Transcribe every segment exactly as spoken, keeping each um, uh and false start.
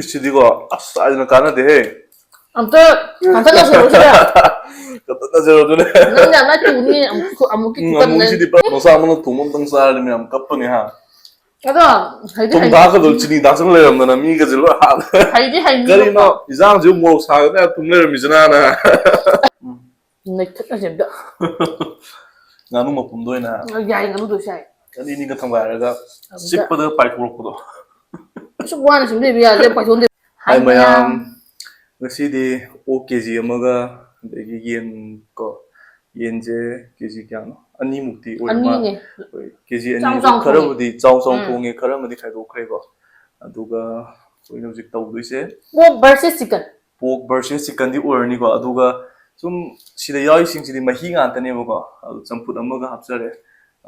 ꯁꯤꯗꯤꯀꯣ, ꯑꯁ, ꯍꯥꯏꯗꯅ ꯀꯥꯟꯅꯗꯦꯍꯦ꯫ ꯑꯝꯇ ꯀꯟꯈꯠꯅꯁꯤꯔꯣ ꯁꯤꯗ? ꯀꯟꯈꯠꯅꯁꯤꯔꯣ ꯑꯗꯨꯅꯦ? ꯅꯪ ꯌꯥꯝꯅ ꯇꯨꯅꯤ ꯑꯃꯨꯛ ꯑꯃꯨꯛꯀꯤ ꯎꯝ, ꯈꯨꯀꯟꯗ꯫ ꯑꯃꯨꯛꯁꯤꯗꯤ ꯄꯨꯔꯥ ꯃꯁꯥ ꯑꯃꯅ ꯊꯣꯡꯕ ꯑꯝꯇꯪ ꯆꯥꯔꯗꯤ ꯃꯌꯥꯝ ꯀꯞꯄꯅꯤ ꯍꯥ꯫ ꯑꯗꯣ ꯍꯩꯗꯤ ꯊꯨꯝ ꯍꯩ- ꯊꯥꯛꯀꯗꯧ ꯆꯤꯅꯤ ꯊꯥꯛꯆꯜ ꯂꯩꯔꯝꯗꯅ ꯃꯤꯒꯁꯦ ꯂꯣꯏ ꯍꯥꯠꯂꯦ꯫ ꯍꯩꯗꯤ ꯍꯩꯅꯤ ꯀꯔꯤꯅꯣ ꯏꯟꯖꯥꯡꯁꯤꯕꯨ ꯃꯣꯔꯣꯛ ꯁꯥꯒꯗꯅ ꯊꯨꯝ ꯂꯩꯔꯝꯃꯤꯁꯤꯅꯅ꯫ ꯅꯩꯊꯠꯅꯁꯦ ꯑꯝꯇ꯫ ꯉꯥꯅꯨ ꯃꯄꯨꯝꯗ ꯑꯣꯏꯅ ꯌꯥꯏ, ꯉꯥꯅꯨꯗꯨꯁꯨ ꯌꯥꯏ꯫ ꯑꯅꯤ ꯑꯅꯤꯒ ꯊꯝꯒꯥꯏꯔꯒ ꯑꯝꯇ꯫ ꯆꯤꯛꯄꯗ ꯄꯥꯏꯊꯣꯔꯛꯄꯗꯣ꯫ ꯑꯁꯨꯛ ꯋꯥꯅ ꯁꯦꯝꯖꯕ ꯌꯥꯁꯦ ꯄꯥꯏꯊꯣꯛꯍꯟꯗꯦ꯫ ꯍꯥꯏ ꯃꯌꯥꯝ, ꯉꯁꯤꯗꯤ ꯑꯣꯛ ꯀꯦ ꯖꯤ ꯑꯃꯒ ꯑꯗꯒꯤ ꯌꯦꯟ ꯀꯣ, ꯌꯦꯟꯁꯦ ꯀꯦ ꯖꯤ ꯀꯌꯥꯅꯣ? ꯑꯅꯤꯃꯨꯛꯇꯤ ꯑꯣꯏꯔ ꯃꯥꯜꯂꯦ꯫ ꯑꯅꯤꯅꯦ꯫ ꯍꯣꯏ, ꯀꯦ ꯖꯤ ꯆꯥꯎ ꯑꯅꯤꯗꯨ ꯆꯥꯎ ꯈꯔꯕꯨꯗꯤ ꯆꯥꯎ ꯆꯥꯎ ꯎꯝ꯫ ꯊꯣꯡꯉꯦ, ꯈꯔ ꯑꯃꯗꯤ ꯈꯥꯏꯗꯣꯛꯈ꯭ꯔꯦꯀꯣ꯫ ꯑꯗꯨꯒ ꯑꯩꯈꯣꯏꯅ ꯍꯧꯖꯤꯛ ꯇꯧꯗꯣꯏꯁꯦ Pork versus chicken. Pork versus chickenꯗꯤ ꯑꯣꯏꯔꯅꯤꯀꯣ꯫ ꯑꯗꯨꯒ ꯁꯨꯝ ꯁꯤꯗ ꯌꯥꯎꯔꯤꯁꯤꯡꯁꯤꯗꯤ ꯃꯍꯤ ꯉꯥꯛꯇꯅꯦꯕꯀꯣ꯫ ꯑꯗꯨ ꯆꯝꯐꯨꯠ ꯑꯃꯒ ꯍꯥꯞꯆꯔꯦ꯫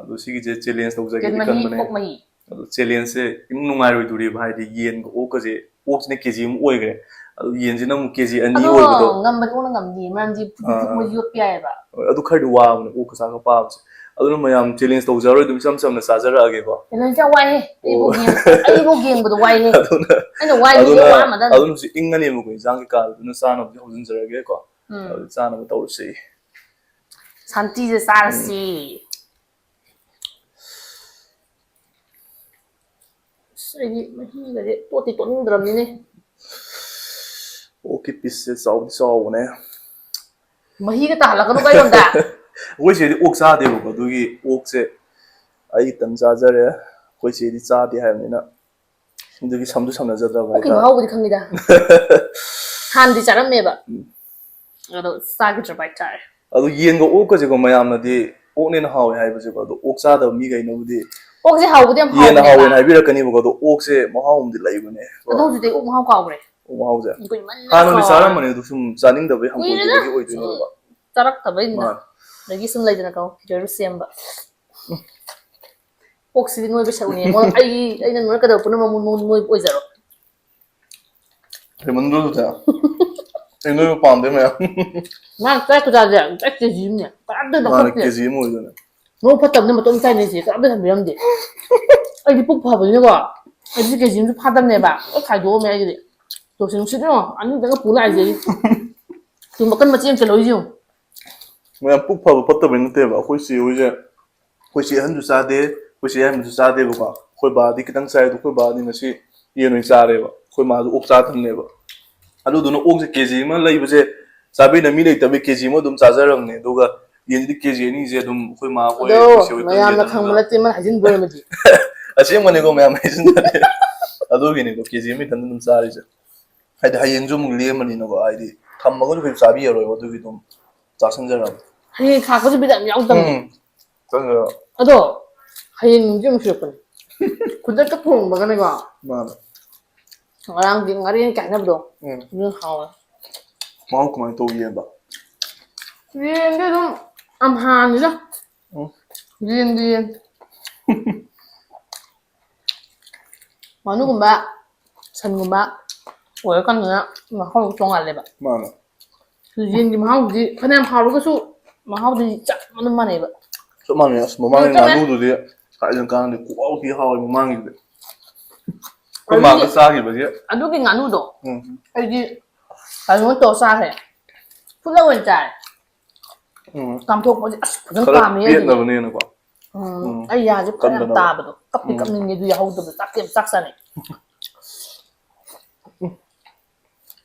ꯑꯗꯨ ꯁꯤꯒꯤꯁꯦ ꯆꯦꯂꯦꯟꯖ ꯇꯧꯖꯒꯦꯗꯤ ꯃꯍꯤ, ꯈꯟꯕꯅꯦ꯫ ꯑꯣꯛ ꯃꯍꯤ꯫ ꯑꯗꯨ ꯆꯦꯂꯦꯟꯖꯁꯦ ꯈꯤꯇꯪ ꯅꯨꯡꯉꯥꯏꯔꯣꯏꯗꯣꯔꯤꯕ, ꯍꯥꯏꯗꯤ ꯌꯦꯟꯒ ꯑꯣꯛꯀꯁꯦ, ꯑꯣꯛꯁꯤꯅ ꯀꯦ ꯖꯤ ꯑꯃ ꯑꯣꯏꯈ꯭ꯔꯦ, ꯑꯗꯨ ꯌꯦꯟꯁꯤꯅ ꯑꯃꯨꯛ ꯀꯦ ꯖꯤ ꯑꯅꯤ ꯑꯗꯣ ꯑꯣꯏꯕꯗꯣ꯫ ꯉꯝꯕꯗꯤ ꯑꯣꯛꯅ ꯉꯝꯅꯤ, ꯃꯔꯝꯗꯤ ꯐꯨꯠ ꯐꯨꯠ ꯑꯥ꯫ ꯃꯣꯏ ꯌꯣꯠꯄ ꯌꯥꯏꯑꯕ꯫ ꯍꯣꯏ, ꯑꯗꯨ ꯈꯔꯗꯤ ꯋꯥꯕꯅꯦ ꯑꯣꯛꯀ ꯆꯥꯛꯀ ꯄꯥꯕꯁꯦ꯫ ꯑꯗꯨꯅ ꯃꯌꯥꯝ ꯆꯦꯂꯦꯟꯖ ꯇꯧꯖꯔꯣꯏ, ꯑꯗꯨꯝ ꯏꯆꯝ ꯆꯝꯅ ꯆꯥꯖꯔꯛꯑꯒꯦꯀꯣ꯫ ꯆꯦꯂꯦꯟꯖ ꯌꯥꯝ ꯋꯥꯏꯍꯦ, ꯑꯩꯕꯨ ꯑꯣ꯫ ꯌꯦꯡ-, ꯑꯩꯕꯨ ꯌꯦꯡꯕꯗ ꯋꯥꯏꯍꯦ꯫ ꯑꯗꯨꯅ ꯑꯩꯅ ꯋꯥꯏꯕꯁꯦ ꯑꯗꯨꯅ ꯋꯥ ꯑꯃꯗꯅꯤ꯫ ꯑꯗꯨꯅ ꯍꯧꯖꯤꯛ ꯏꯪꯉꯅꯦꯕꯀꯣ ꯏꯟꯖꯥꯡ ꯀꯩꯀꯥꯗꯣ, ꯑꯗꯨꯅ ꯆꯥꯅꯕꯗꯤ ꯍꯧꯖꯤꯟꯖꯔꯒꯦꯀꯣ꯫ ꯎꯝ꯫ ꯑꯗꯨ ꯆꯥꯅꯕ ꯇꯧꯔꯁꯤ꯫ ꯁꯥꯟꯇꯤꯁꯦ ꯆꯥꯔꯁꯤ꯫ ꯑꯁ, ꯑꯩꯗꯤ ꯃꯍꯤꯒꯗꯤ ꯇꯣꯠꯇꯤ ꯇꯣꯠꯅꯤꯡꯗ꯭ꯔꯕꯅꯤꯅꯦ꯫ ꯑꯣꯛꯀꯤ ꯄꯤꯁꯁꯦ ꯆꯥꯎꯗꯤ ꯆꯥꯎꯕꯅꯦ꯫ ꯃꯍꯤꯒ ꯇꯥꯍꯜꯂꯛꯀꯅꯨ ꯀꯩꯔꯣꯝꯗ꯫ ꯑꯩꯈꯣꯏ ꯆꯦꯗꯤ ꯑꯣꯛ ꯆꯥꯗꯦꯕꯀꯣ, ꯑꯗꯨꯒꯤ ꯑꯣꯛꯁꯦ ꯑꯩ ꯏꯇꯟ ꯆꯥꯖꯔꯦ꯫ ꯑꯩꯈꯣꯏ ꯆꯦꯗꯤ ꯆꯥꯗꯦ ꯍꯥꯏꯕꯅꯤꯅ ꯑꯗꯨꯒꯤ ꯁꯝꯁꯨ ꯁꯝꯅꯖꯗ꯭ꯔꯕ ꯑꯣꯛꯀꯤ ꯍꯥꯏꯇꯥꯔꯦ꯫ ꯃꯍꯥꯎꯕꯨꯗꯤ ꯈꯪꯉꯤꯗ꯫ ꯍꯥꯟꯅꯗꯤ ꯆꯥꯔꯝꯃꯦꯕ꯫ ꯎꯝ꯫ ꯑꯗꯣ ꯆꯥꯈꯤꯗ꯭ꯔꯕ ꯍꯥꯏꯇꯥꯔꯦ꯫ ꯑꯗꯣ ꯌꯦꯟꯒ ꯑꯣꯛꯀꯁꯦꯀꯣ ꯃꯌꯥꯝꯅꯗꯤ ꯑꯣꯛꯅ ꯍꯦꯟꯅ ꯍꯥꯎꯋꯦ ꯍꯥꯏꯕꯁꯦꯀꯣ, ꯑꯗꯣ ꯑꯣꯛ ꯆꯥꯗꯕ ꯃꯤꯈꯩꯅꯕꯨꯗꯤ ꯑꯣꯛꯁꯦ ꯍꯥꯎꯕꯗꯤ ꯌꯥꯝ ꯌꯦꯟꯅ ꯍꯥꯎꯕꯅꯦꯕ꯫ ꯍꯥꯎꯋꯦꯅ ꯍꯥꯏꯕꯤꯔꯛꯀꯅꯤꯕꯀꯣ, ꯑꯗꯣ ꯑꯣꯛꯁꯦ ꯃꯍꯥꯎ ꯑꯃꯗꯤ ꯂꯩꯕꯅꯦ꯫ ꯑꯗꯣ ꯍꯧꯖꯤꯛꯇꯤ ꯑꯣꯛ ꯃꯍꯥꯎ ꯀꯥꯎꯈ꯭ꯔꯦ꯫ ꯑꯣꯛ ꯃꯍꯥꯎꯁꯦ ꯀꯨꯏꯃꯟꯗꯅ ꯍꯥꯟꯅꯗꯤ ꯀꯥꯎꯔꯦ꯫ ꯆꯥꯔꯝꯕꯅꯦ, ꯑꯗꯣ ꯁꯨꯝ ꯆꯥꯅꯤꯡꯗꯕꯩ ꯀꯨꯏꯔꯦꯗ꯫ ꯍꯪꯒꯣꯏꯈꯤꯕꯒꯤ ꯑꯣꯏꯗꯣꯏꯅꯦꯕ꯫ ꯆꯥꯔꯛꯇꯕꯩꯅꯤꯗ꯫ ꯃꯥꯅꯦ꯫ ꯑꯗꯒꯤ ꯁꯨꯝ ꯂꯩꯗꯅꯀꯣ, ꯐꯤꯒꯔꯗꯨ ꯁꯦꯝꯕ꯫ ꯑꯣꯛꯁꯤꯗꯤ ꯅꯣꯏꯕ ꯁꯔꯨꯛꯅꯦ꯫ ꯑꯩ, ꯑꯩꯅ ꯅꯣꯏꯔꯛꯀꯗꯕ ꯄꯨꯝꯅꯃꯛ ꯅꯣꯏ-, ꯅꯣꯏꯕ ꯑꯣꯏꯖꯔꯣ꯫ ꯍꯦꯃꯟꯗ꯭ꯔꯣ ꯇꯨ? ꯑꯩ ꯅꯣꯏꯕ ꯄꯥꯝꯗꯦ ꯃꯌꯥꯝ꯫ ꯃꯥ ꯆꯥꯛ ꯈꯨꯆꯥꯁꯦ ꯄꯨꯔꯥ ꯀꯦ ꯖꯤ ꯑꯃꯅꯦ꯫ ꯀꯅꯥꯝꯇ ꯃꯥꯅ ꯂꯧꯈꯠꯇꯦ꯫ ꯀꯦ ꯖꯤ ꯑꯃ ꯑꯣꯏꯗꯣꯏꯅꯦ꯫ ꯃꯕꯨꯛ ꯐꯠꯇꯕꯅ ꯃꯇꯣꯝ ꯆꯥꯏꯅꯦ ꯁꯤ, ꯀꯅꯥꯝꯇ ꯊꯝꯕꯤꯔꯝꯗꯦ꯫ ꯑꯩꯗꯤ ꯄꯨꯛ ꯐꯕꯅꯤꯅꯀꯣ, ꯑꯩꯗꯤ ꯀꯦꯖꯤ ꯑꯃꯁꯨ ꯐꯥꯗꯕꯅꯦꯕ, ꯂꯣꯏ ꯈꯥꯏꯗꯣꯛꯑꯝꯃꯦ ꯑꯩꯒꯤꯗꯤ꯫ ꯇꯣꯁꯤ ꯅꯨꯡꯁꯤꯠ ꯌꯦꯡꯉꯣ, ꯑꯅꯤꯗꯪꯒ ꯄꯨ ꯂꯥꯛꯏꯁꯦ ꯑꯩ꯫ ꯇꯨ ꯃꯀꯟ ꯃꯆꯦꯠ ꯑꯃ ꯆꯦꯜꯍꯧꯔꯤꯁꯦ ꯌꯦꯡꯉꯣ꯫ ꯃꯌꯥꯝ ꯄꯨꯛ ꯐꯕ ꯐꯠꯇꯕꯩ ꯅꯠꯇꯦꯕ, ꯑꯩꯈꯣꯏ ꯆꯦ ꯍꯣꯏꯁꯦ, ꯑꯩꯈꯣꯏ ꯆꯦ ꯑꯍꯟꯁꯨ ꯆꯥꯗꯦ, ꯑꯩꯈꯣꯏ ꯆꯦ ꯌꯥꯏꯃꯁꯨ ꯆꯥꯗꯦꯕꯀꯣ꯫ ꯑꯩꯈꯣꯏ ꯕꯥꯗꯤ ꯈꯤꯇꯪ ꯆꯥꯏ, ꯑꯗꯣ ꯑꯩꯈꯣꯏ ꯕꯥꯗꯤ ꯉꯁꯤ ꯌꯦꯟ ꯑꯣꯏꯅ ꯆꯥꯔꯦꯕ꯫ ꯑꯩꯈꯣꯏ ꯃꯥꯁꯨ ꯑꯣꯛ ꯆꯥꯗꯕꯅꯦꯕ꯫ ꯑꯗꯨꯗꯨꯅ ꯑꯣꯛꯁꯦ ꯀꯦꯖꯤ ꯑꯃ ꯂꯩꯕꯁꯦ ꯆꯥꯕꯤꯅ ꯃꯤ ꯂꯩꯇꯕꯩ ꯀꯦꯖꯤ ꯑꯃ ꯑꯗꯨꯝ ꯆꯥꯖꯔꯕꯅꯦ꯫ ꯑꯗꯨꯒ ꯌꯦꯟꯗꯤ ꯀꯦꯖꯤ ꯑꯅꯤꯁꯦ ꯑꯗꯨꯝ ꯑꯩꯈꯣꯏ ꯃꯥ ꯍꯣꯏ, ꯑꯗꯣ ꯑꯩꯈꯣꯏ ꯆꯦ ꯍꯣꯏ ꯃꯌꯥꯝꯅ ꯇꯧꯖꯗꯅ ꯈꯪꯕ ꯑꯗꯨꯝ ꯅꯠꯇꯦ, ꯃꯥꯅ ꯍꯥꯏꯖꯤꯟꯕ ꯑꯣꯏꯔꯝꯃꯗꯤ꯫ ꯑꯁꯦꯡꯕꯅꯤꯀꯣ, ꯃꯌꯥꯝ ꯍꯥꯏꯖꯤꯟꯅꯔꯦ꯫ ꯑꯗꯨꯒꯤꯅꯤꯀꯣ ꯀꯦꯖꯤ ꯑꯃ ꯏꯊꯟꯗ ꯑꯗꯨꯝ ꯆꯥꯔꯤꯁꯦ꯫ ꯍꯥꯏꯗꯤ ꯍꯌꯦꯡꯁꯨ ꯑꯃꯨꯛ ꯂꯦꯝꯃꯅꯤꯅꯀꯣ, ꯍꯥꯏꯗꯤ ꯊꯝꯃꯒꯁꯨ ꯀꯩꯁꯨ ꯆꯥꯕꯤꯔꯔꯣꯏꯕ, ꯑꯗꯨꯒꯤ ꯑꯗꯨꯝ ꯆꯥꯁꯤꯟꯖꯔꯕ꯫ ꯍꯌꯦꯡ ꯈꯥꯛꯄꯁꯨ ꯕꯤꯠ ꯌꯥꯝ ꯌꯥꯎꯗꯕꯅꯦ꯫ ꯎꯝ꯫ ꯆꯥꯁꯤꯟꯖꯔꯕ꯫ ꯑꯗꯣ ꯍꯌꯦꯡ ꯅꯨꯡꯗꯤ ꯑꯃꯨꯛ ꯁꯨꯔꯛꯄꯅꯦ꯫ ꯈꯨꯗꯛꯇ ꯊꯣꯡꯕꯒꯅꯦꯀꯣ꯫ ꯃꯥꯅꯦ꯫ ꯉꯔꯥꯡꯗꯤ ꯉꯥꯔꯦꯟ ꯀꯥꯏꯅꯕꯗꯣ꯫ ꯎꯝ꯫ ꯑꯗꯨꯅ ꯍꯥꯎꯋꯦ꯫ ꯃꯍꯥꯎ ꯀꯃꯥꯏꯅ ꯇꯧꯒꯦꯕ? ꯌꯦꯟꯗꯤ ꯑꯗꯨꯝ ꯑꯝꯍꯥꯅꯤꯗ꯫ ꯎꯝ꯫ ꯌꯦꯟꯗꯤ ꯌꯦꯟ꯫ ꯉꯥꯅꯨꯒꯨꯝꯕ, ꯁꯟꯒꯨꯝꯕ ꯑꯣꯏꯔꯀꯥꯟꯗꯅ ꯃꯍꯥꯎ ꯇꯣꯡꯉꯥꯜꯂꯦꯕ꯫ ꯃꯥꯅꯦ꯫ ꯌꯦꯟꯒꯤ ꯃꯍꯥꯎꯗꯤ ꯐꯅꯌꯥꯝ ꯍꯥꯎꯔꯒꯁꯨ ꯃꯍꯥꯎꯗꯤ ꯆꯞ ꯃꯥꯟꯅ ꯃꯥꯟꯅꯩꯕ꯫ ꯆꯞ ꯃꯥꯟꯅꯩ꯫ ꯑꯁ, ꯃꯃꯥꯡꯒꯤ ꯆꯞ ꯃꯥꯟꯅꯩ꯫ ꯉꯥꯅꯨꯗꯨꯗꯤ ꯀꯥꯏꯗꯩꯅꯣ ꯀꯥꯟꯅꯗꯦ, ꯈꯨꯍꯥꯎ ꯊꯤ ꯍꯥꯎꯋꯦ ꯃꯃꯥꯡꯒꯤꯗꯨꯗꯤ꯫ ꯑꯩꯈꯣꯏ ꯑꯗꯨꯒꯤ, ꯃꯥꯒ ꯆꯥꯈꯤꯕꯒꯤ꯫ ꯑꯗꯨꯒꯤ ꯉꯥꯅꯨꯗꯣ ꯎꯝ꯫ ꯑꯩꯗꯤ ꯀꯩꯅꯣ ꯇꯧꯔ ꯆꯥꯈ꯭ꯔꯦ꯫ ꯐꯨꯠꯂ ꯑꯣꯏꯅ ꯆꯥꯔꯦ꯫ ꯎꯝ꯫ ꯀꯥꯝꯊꯣꯛꯄꯁꯦ ꯑꯁ ꯐꯖꯅ ꯈꯔ ꯀꯥꯝꯃꯦ ꯑꯗꯨꯗꯤ꯫ ꯄꯦꯠꯅꯕꯅꯦꯅꯀꯣ꯫ ꯎꯝ, ꯎꯝ꯫ ꯑꯩ ꯌꯥꯁꯦ ꯈꯔ ꯌꯥꯝ ꯀꯟꯗꯅꯕ꯫ ꯇꯥꯕꯗꯣ꯫ ꯀꯞꯇꯤ ꯎꯝ꯫ ꯀꯞꯅꯤꯡꯉꯦ ꯑꯗꯨ ꯌꯥꯍꯧꯗꯕꯗꯣ꯫ ꯆꯥꯛꯇꯤ ꯌꯥꯝ ꯆꯥꯛ ꯆꯥꯅꯤꯡꯉꯦ꯫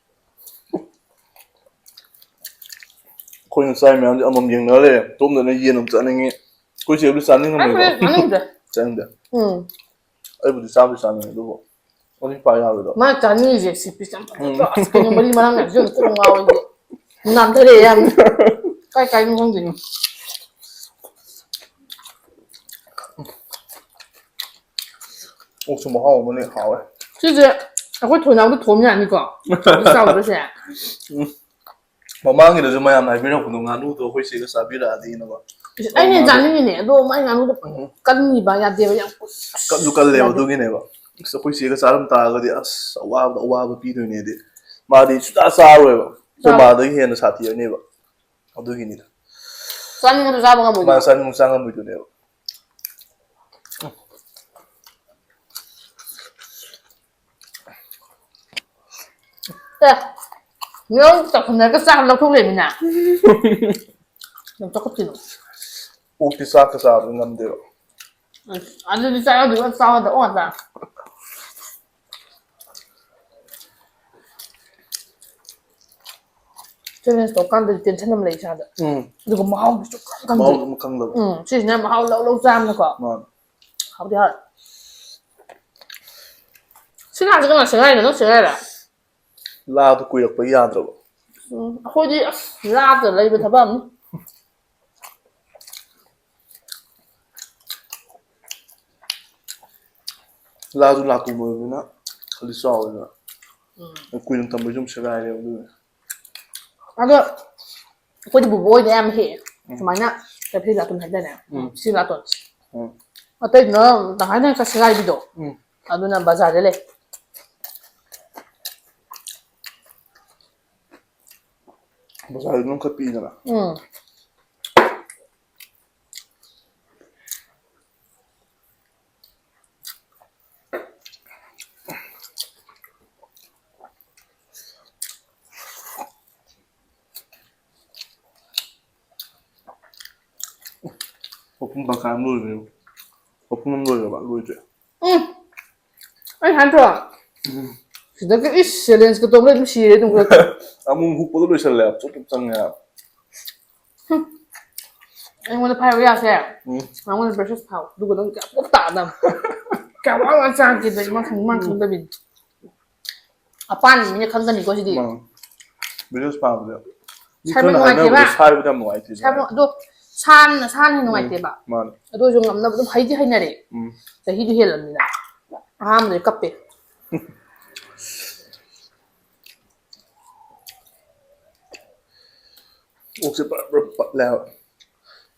ꯑꯩꯈꯣꯏꯅ ꯆꯥꯔꯤ ꯃꯌꯥꯝꯁꯦ ꯑꯃꯃꯝ ꯌꯦꯡꯅꯔ ꯂꯩꯔꯦ꯫ ꯇꯣꯝꯗꯅ ꯌꯦꯟ ꯑꯃ ꯆꯥꯅꯤꯡꯉꯤ꯫ ꯑꯩꯈꯣꯏ ꯆꯦꯕꯨꯗꯤ ꯆꯥꯅꯤꯡꯉꯝꯃꯣꯏꯀꯣ꯫ ꯑꯩ ꯆꯥꯅꯤꯡꯗꯦ꯫ ꯆꯥꯅꯤꯡꯗꯦ꯫ ꯎꯝ꯫ ꯑꯩꯕꯨꯗꯤ ꯆꯥꯕꯨꯗꯤ ꯆꯥꯅꯤꯡꯉꯦ, ꯑꯗꯨꯕꯨ ꯑꯣꯟꯂꯤ ꯐꯥꯏꯚ ꯌꯥꯔꯣꯏꯗ꯭ꯔꯣ? ꯃꯥ ꯆꯥꯅꯤꯡꯉꯤꯁꯦ ꯁꯤ ꯄꯤꯁ ꯌꯥꯝ ꯐꯖꯗ꯭ꯔꯣ? ꯎꯝ꯫ ꯑꯁ, ꯀꯩꯅꯣ ꯃꯔꯤ ꯃꯔꯥꯡ ꯃꯌꯥꯝꯁꯦ ꯌꯦꯡꯉꯨ, ꯀꯣꯛ ꯉꯥꯎꯋꯦ ꯑꯩꯗꯤ꯫ ꯅꯥꯟꯊꯔꯛꯑꯦ ꯌꯥꯝꯅ꯫ ꯀꯥꯏ ꯀꯥꯏꯗꯅꯣ ꯈꯪꯗꯦ꯫ ꯑꯣꯛꯁꯨ ꯃꯍꯥꯎ ꯑꯃꯅꯦ, ꯍꯥꯎꯋꯦ꯫ ꯁꯤꯁꯦ ꯑꯩꯈꯣꯏ ꯊꯣꯏꯅꯥꯎꯗ ꯊꯣꯝ ꯌꯥꯅꯤꯀꯣ? ꯑꯗꯨ ꯆꯥꯎꯗ꯭ꯔꯁꯦ꯫ ꯎꯝ꯫ ꯃꯃꯥꯡꯒꯤꯗꯁꯨ ꯃꯌꯥꯝꯅ ꯍꯥꯏꯕꯤꯔꯛꯄꯗꯣ, ꯉꯥꯅꯨꯗꯣ ꯑꯩꯈꯣꯏ ꯆꯦꯒ ꯆꯥꯕꯤꯔꯛꯑꯗꯤꯅꯀꯣ꯫ ꯏꯁ, ꯑꯩꯅ ꯍꯦꯟꯅ ꯆꯥꯅꯤꯡꯉꯤꯅꯦ, ꯑꯗꯣ ꯃꯥꯏ ꯉꯥꯅꯨꯗꯣ ꯎꯝ꯫ ꯀꯟꯈꯤꯕ ꯌꯥꯗꯦꯕ, ꯌꯥꯝ ꯀꯟꯁꯨ ꯀꯜꯂꯦꯕ, ꯌꯥꯗꯦ꯫ ꯑꯗꯨꯒꯤꯅꯦꯕ꯫ ꯑꯁ, ꯑꯩꯈꯣꯏ ꯆꯦꯒ ꯆꯥꯔꯝ ꯇꯥꯔꯒꯗꯤ, ꯑꯁ, ꯑꯋꯥꯕꯗ ꯑꯋꯥꯕ ꯄꯤꯗꯣꯏꯅꯦꯗꯤ꯫ ꯃꯥꯗꯤ ꯁꯨꯡꯆꯥ ꯆꯥꯔꯣꯏꯕ꯫ ꯑꯩꯈꯣꯏ ꯆꯥꯔꯣꯏ꯫ ꯃꯥꯗꯒꯤ ꯍꯦꯟꯅ ꯁꯥꯊꯤꯔꯅꯦꯕ꯫ ꯑꯗꯨꯒꯤꯅꯤꯗ꯫ ꯆꯥꯅꯤꯡꯉꯁꯨ ꯆꯥꯕ ꯉꯝꯃꯣꯏꯗꯣꯏꯕ꯫ ꯃꯥ ꯆꯥꯅꯤꯡꯉꯁꯨ ꯆꯥ ꯉꯝꯃꯣꯏꯗꯣꯏꯅꯦꯕ꯫ ꯑꯦ, ꯅꯪ ꯆꯥꯛꯈꯨꯝꯗꯒ ꯆꯥꯛ ꯂꯧꯊꯣꯛ ꯂꯩꯔꯃꯤꯅ꯫ ꯌꯥꯝ ꯆꯥꯎꯈꯠꯇꯦꯅ꯫ ꯑꯣꯛꯇꯤ ꯆꯥꯛꯀ ꯆꯥꯕ ꯉꯝꯗꯦꯕ꯫ ꯑꯁ, ꯑꯗꯨꯗꯤ ꯆꯥꯛ ꯌꯥꯎꯗꯕ ꯆꯥꯎ ꯌꯥꯗꯕ ꯉꯥꯛꯇ꯫ Challenge ꯇꯧꯀꯥꯟꯗꯗꯤ tension ꯑꯃ ꯂꯩ ꯏꯁꯥꯗ꯫ ꯎꯝ ꯑꯗꯨꯒ ꯃꯍꯥꯎꯗꯤ ꯁꯨꯡꯈꯪ ꯈꯪꯗꯦ꯫ ꯃꯍꯥꯎ ꯑꯃ ꯈꯪꯗꯕ꯫ ꯎꯝ, ꯁꯤꯁꯤꯅ ꯃꯍꯥꯎ ꯂꯧ ꯂꯧ ꯆꯥꯕꯅꯀꯣ꯫ ꯃꯥꯅꯦ꯫ ꯍꯥꯎꯗꯤ ꯍꯥꯎꯋꯦ꯫ ꯁꯤ ꯉꯥꯁꯦ ꯀꯅꯥ ꯁꯦꯒꯥꯏꯔꯤꯅꯣ? ꯅꯪ ꯁꯦꯒꯥꯏꯔ? ꯂꯥꯗꯣ ꯀꯨꯏꯔꯛꯄꯒꯤ ꯌꯥꯗ꯭ꯔꯕ꯫ ꯎꯝ, ꯑꯩꯈꯣꯏꯗꯤ ꯑꯁ ꯂꯥꯗ ꯂꯩꯕ ꯊꯕꯛ ꯑꯃꯅꯤ꯫ ꯂꯥꯁꯨ ꯂꯥ ꯀꯨꯝꯕꯅꯤꯅ ꯈꯔꯗꯤ ꯆꯥꯎꯋꯦꯗꯅ꯫ ꯎꯝ꯫ ꯀꯨꯏꯅ ꯊꯝꯕꯁꯨ ꯑꯗꯨꯝ ꯁꯦꯒꯥꯏꯔꯦꯕ ꯑꯗꯨꯅ꯫ ꯑꯗꯣ ꯑꯩꯈꯣꯏꯗꯤ ꯕꯨꯕꯣꯛ ꯍꯣꯏꯗ ꯌꯥꯝ ꯍꯦꯛꯑꯦ꯫ ꯎꯝ꯫ ꯁꯨꯃꯥꯏꯅ ꯆꯐꯨ ꯂꯥꯇꯣꯟ ꯍꯥꯏꯗꯥꯏꯅꯦ? ꯎꯝ꯫ ꯁꯤ ꯂꯥꯇꯣꯟ꯫ ꯎꯝ꯫ ꯑꯇꯩꯗꯨꯅ ꯇꯪꯈꯥꯏ ꯇꯪꯈꯥꯏ ꯁꯦꯒꯥꯏꯕꯤꯗꯣ꯫ ꯎꯝ꯫ ꯑꯗꯨꯅ ꯕꯖꯥꯔꯗ ꯂꯩ꯫ ꯕꯖꯥꯔꯗ ꯑꯗꯨꯝ ꯈꯔ ꯄꯤꯛꯏꯗꯅ꯫ ꯎꯝ꯫ ꯃꯄꯨꯝ ꯇꯪꯈꯥꯏ ꯑꯃ ꯂꯣꯏꯈ꯭ꯔꯦ꯫ ꯃꯄꯨꯝ ꯑꯃ ꯂꯣꯏꯈ꯭ꯔꯕ? ꯂꯣꯏꯗ꯭ꯔꯤ꯫ ꯎꯝ꯫ ꯑꯩ ꯍꯥꯏꯗ꯭ꯔꯣ? ꯎꯝ꯫ ꯁꯤꯗꯒꯤ ꯏꯁ challengeꯀ ꯇꯧꯕꯗ ꯑꯗꯨꯝ ꯁꯤꯔꯦ ꯑꯗꯨꯝ ꯈꯨꯗꯛꯇ꯫ ꯑꯃꯨꯛ ꯍꯨꯛꯄꯗ ꯂꯣꯏꯁꯜꯂꯦ ꯍꯥꯏꯕ, ꯆꯨꯞ ꯆꯨꯞ ꯆꯪꯉꯦ ꯍꯥꯏꯕ꯫ ꯑꯩꯉꯣꯟꯗ ꯐꯥꯏꯕ ꯌꯥꯁꯦ꯫ ꯎꯝ꯫ ꯃꯉꯣꯟꯗ braces ꯐꯥꯎ꯫ ꯑꯗꯨꯒ ꯅꯪ ꯀꯌꯥ ꯄꯣꯛ ꯇꯥꯗꯕ꯫ ꯀꯌꯥ ꯋꯥ ꯋꯥ ꯆꯥꯒꯦꯗ ꯏꯃꯥ ꯈꯪ-, ꯏꯃꯥ ꯈꯪꯗꯕꯤꯅꯤ꯫ ꯑꯄꯥꯟꯕ ꯃꯤꯅ ꯈꯪꯒꯅꯤꯀꯣ ꯁꯤꯗꯤ꯫ ꯃꯥꯅꯤ꯫ Braces ꯐꯥꯕꯗ꯫ ꯃꯤ ꯁꯥꯏꯕꯣꯟ ꯈꯔꯅ ꯍꯥꯏꯅꯕꯗ ꯅꯨꯡꯉꯥꯏꯇꯦꯕ꯫ ꯁꯥꯏꯕꯗ ꯌꯥꯝ ꯅꯨꯡꯉꯥꯏꯇꯦ ꯁꯥꯏꯕꯣꯟ ꯍꯥꯏ꯫ ꯑꯗꯣ ꯁꯥꯟꯅ ꯁꯥꯟꯅ ꯍꯦꯟꯅ ꯎꯝ, ꯅꯨꯡꯉꯥꯏꯇꯦꯕ꯫ ꯃꯥꯅꯤ꯫ ꯑꯗꯨ ꯑꯣꯏꯔꯁꯨ ꯉꯝꯅꯕ ꯑꯗꯨꯝ ꯍꯩꯗꯤ ꯍꯩꯅꯔꯦ꯫ ꯎꯝ꯫ ꯆꯍꯤꯗꯤ ꯍꯦꯜꯂꯕꯅꯤꯅ꯫ ꯑꯍꯥꯟꯕꯗꯤ ꯀꯞꯄꯦ꯫ ꯑꯣꯛꯁꯦ ꯄꯨꯔꯥ ꯄꯨꯔꯥ ꯄꯠꯂꯦ ꯍꯥꯏꯕ꯫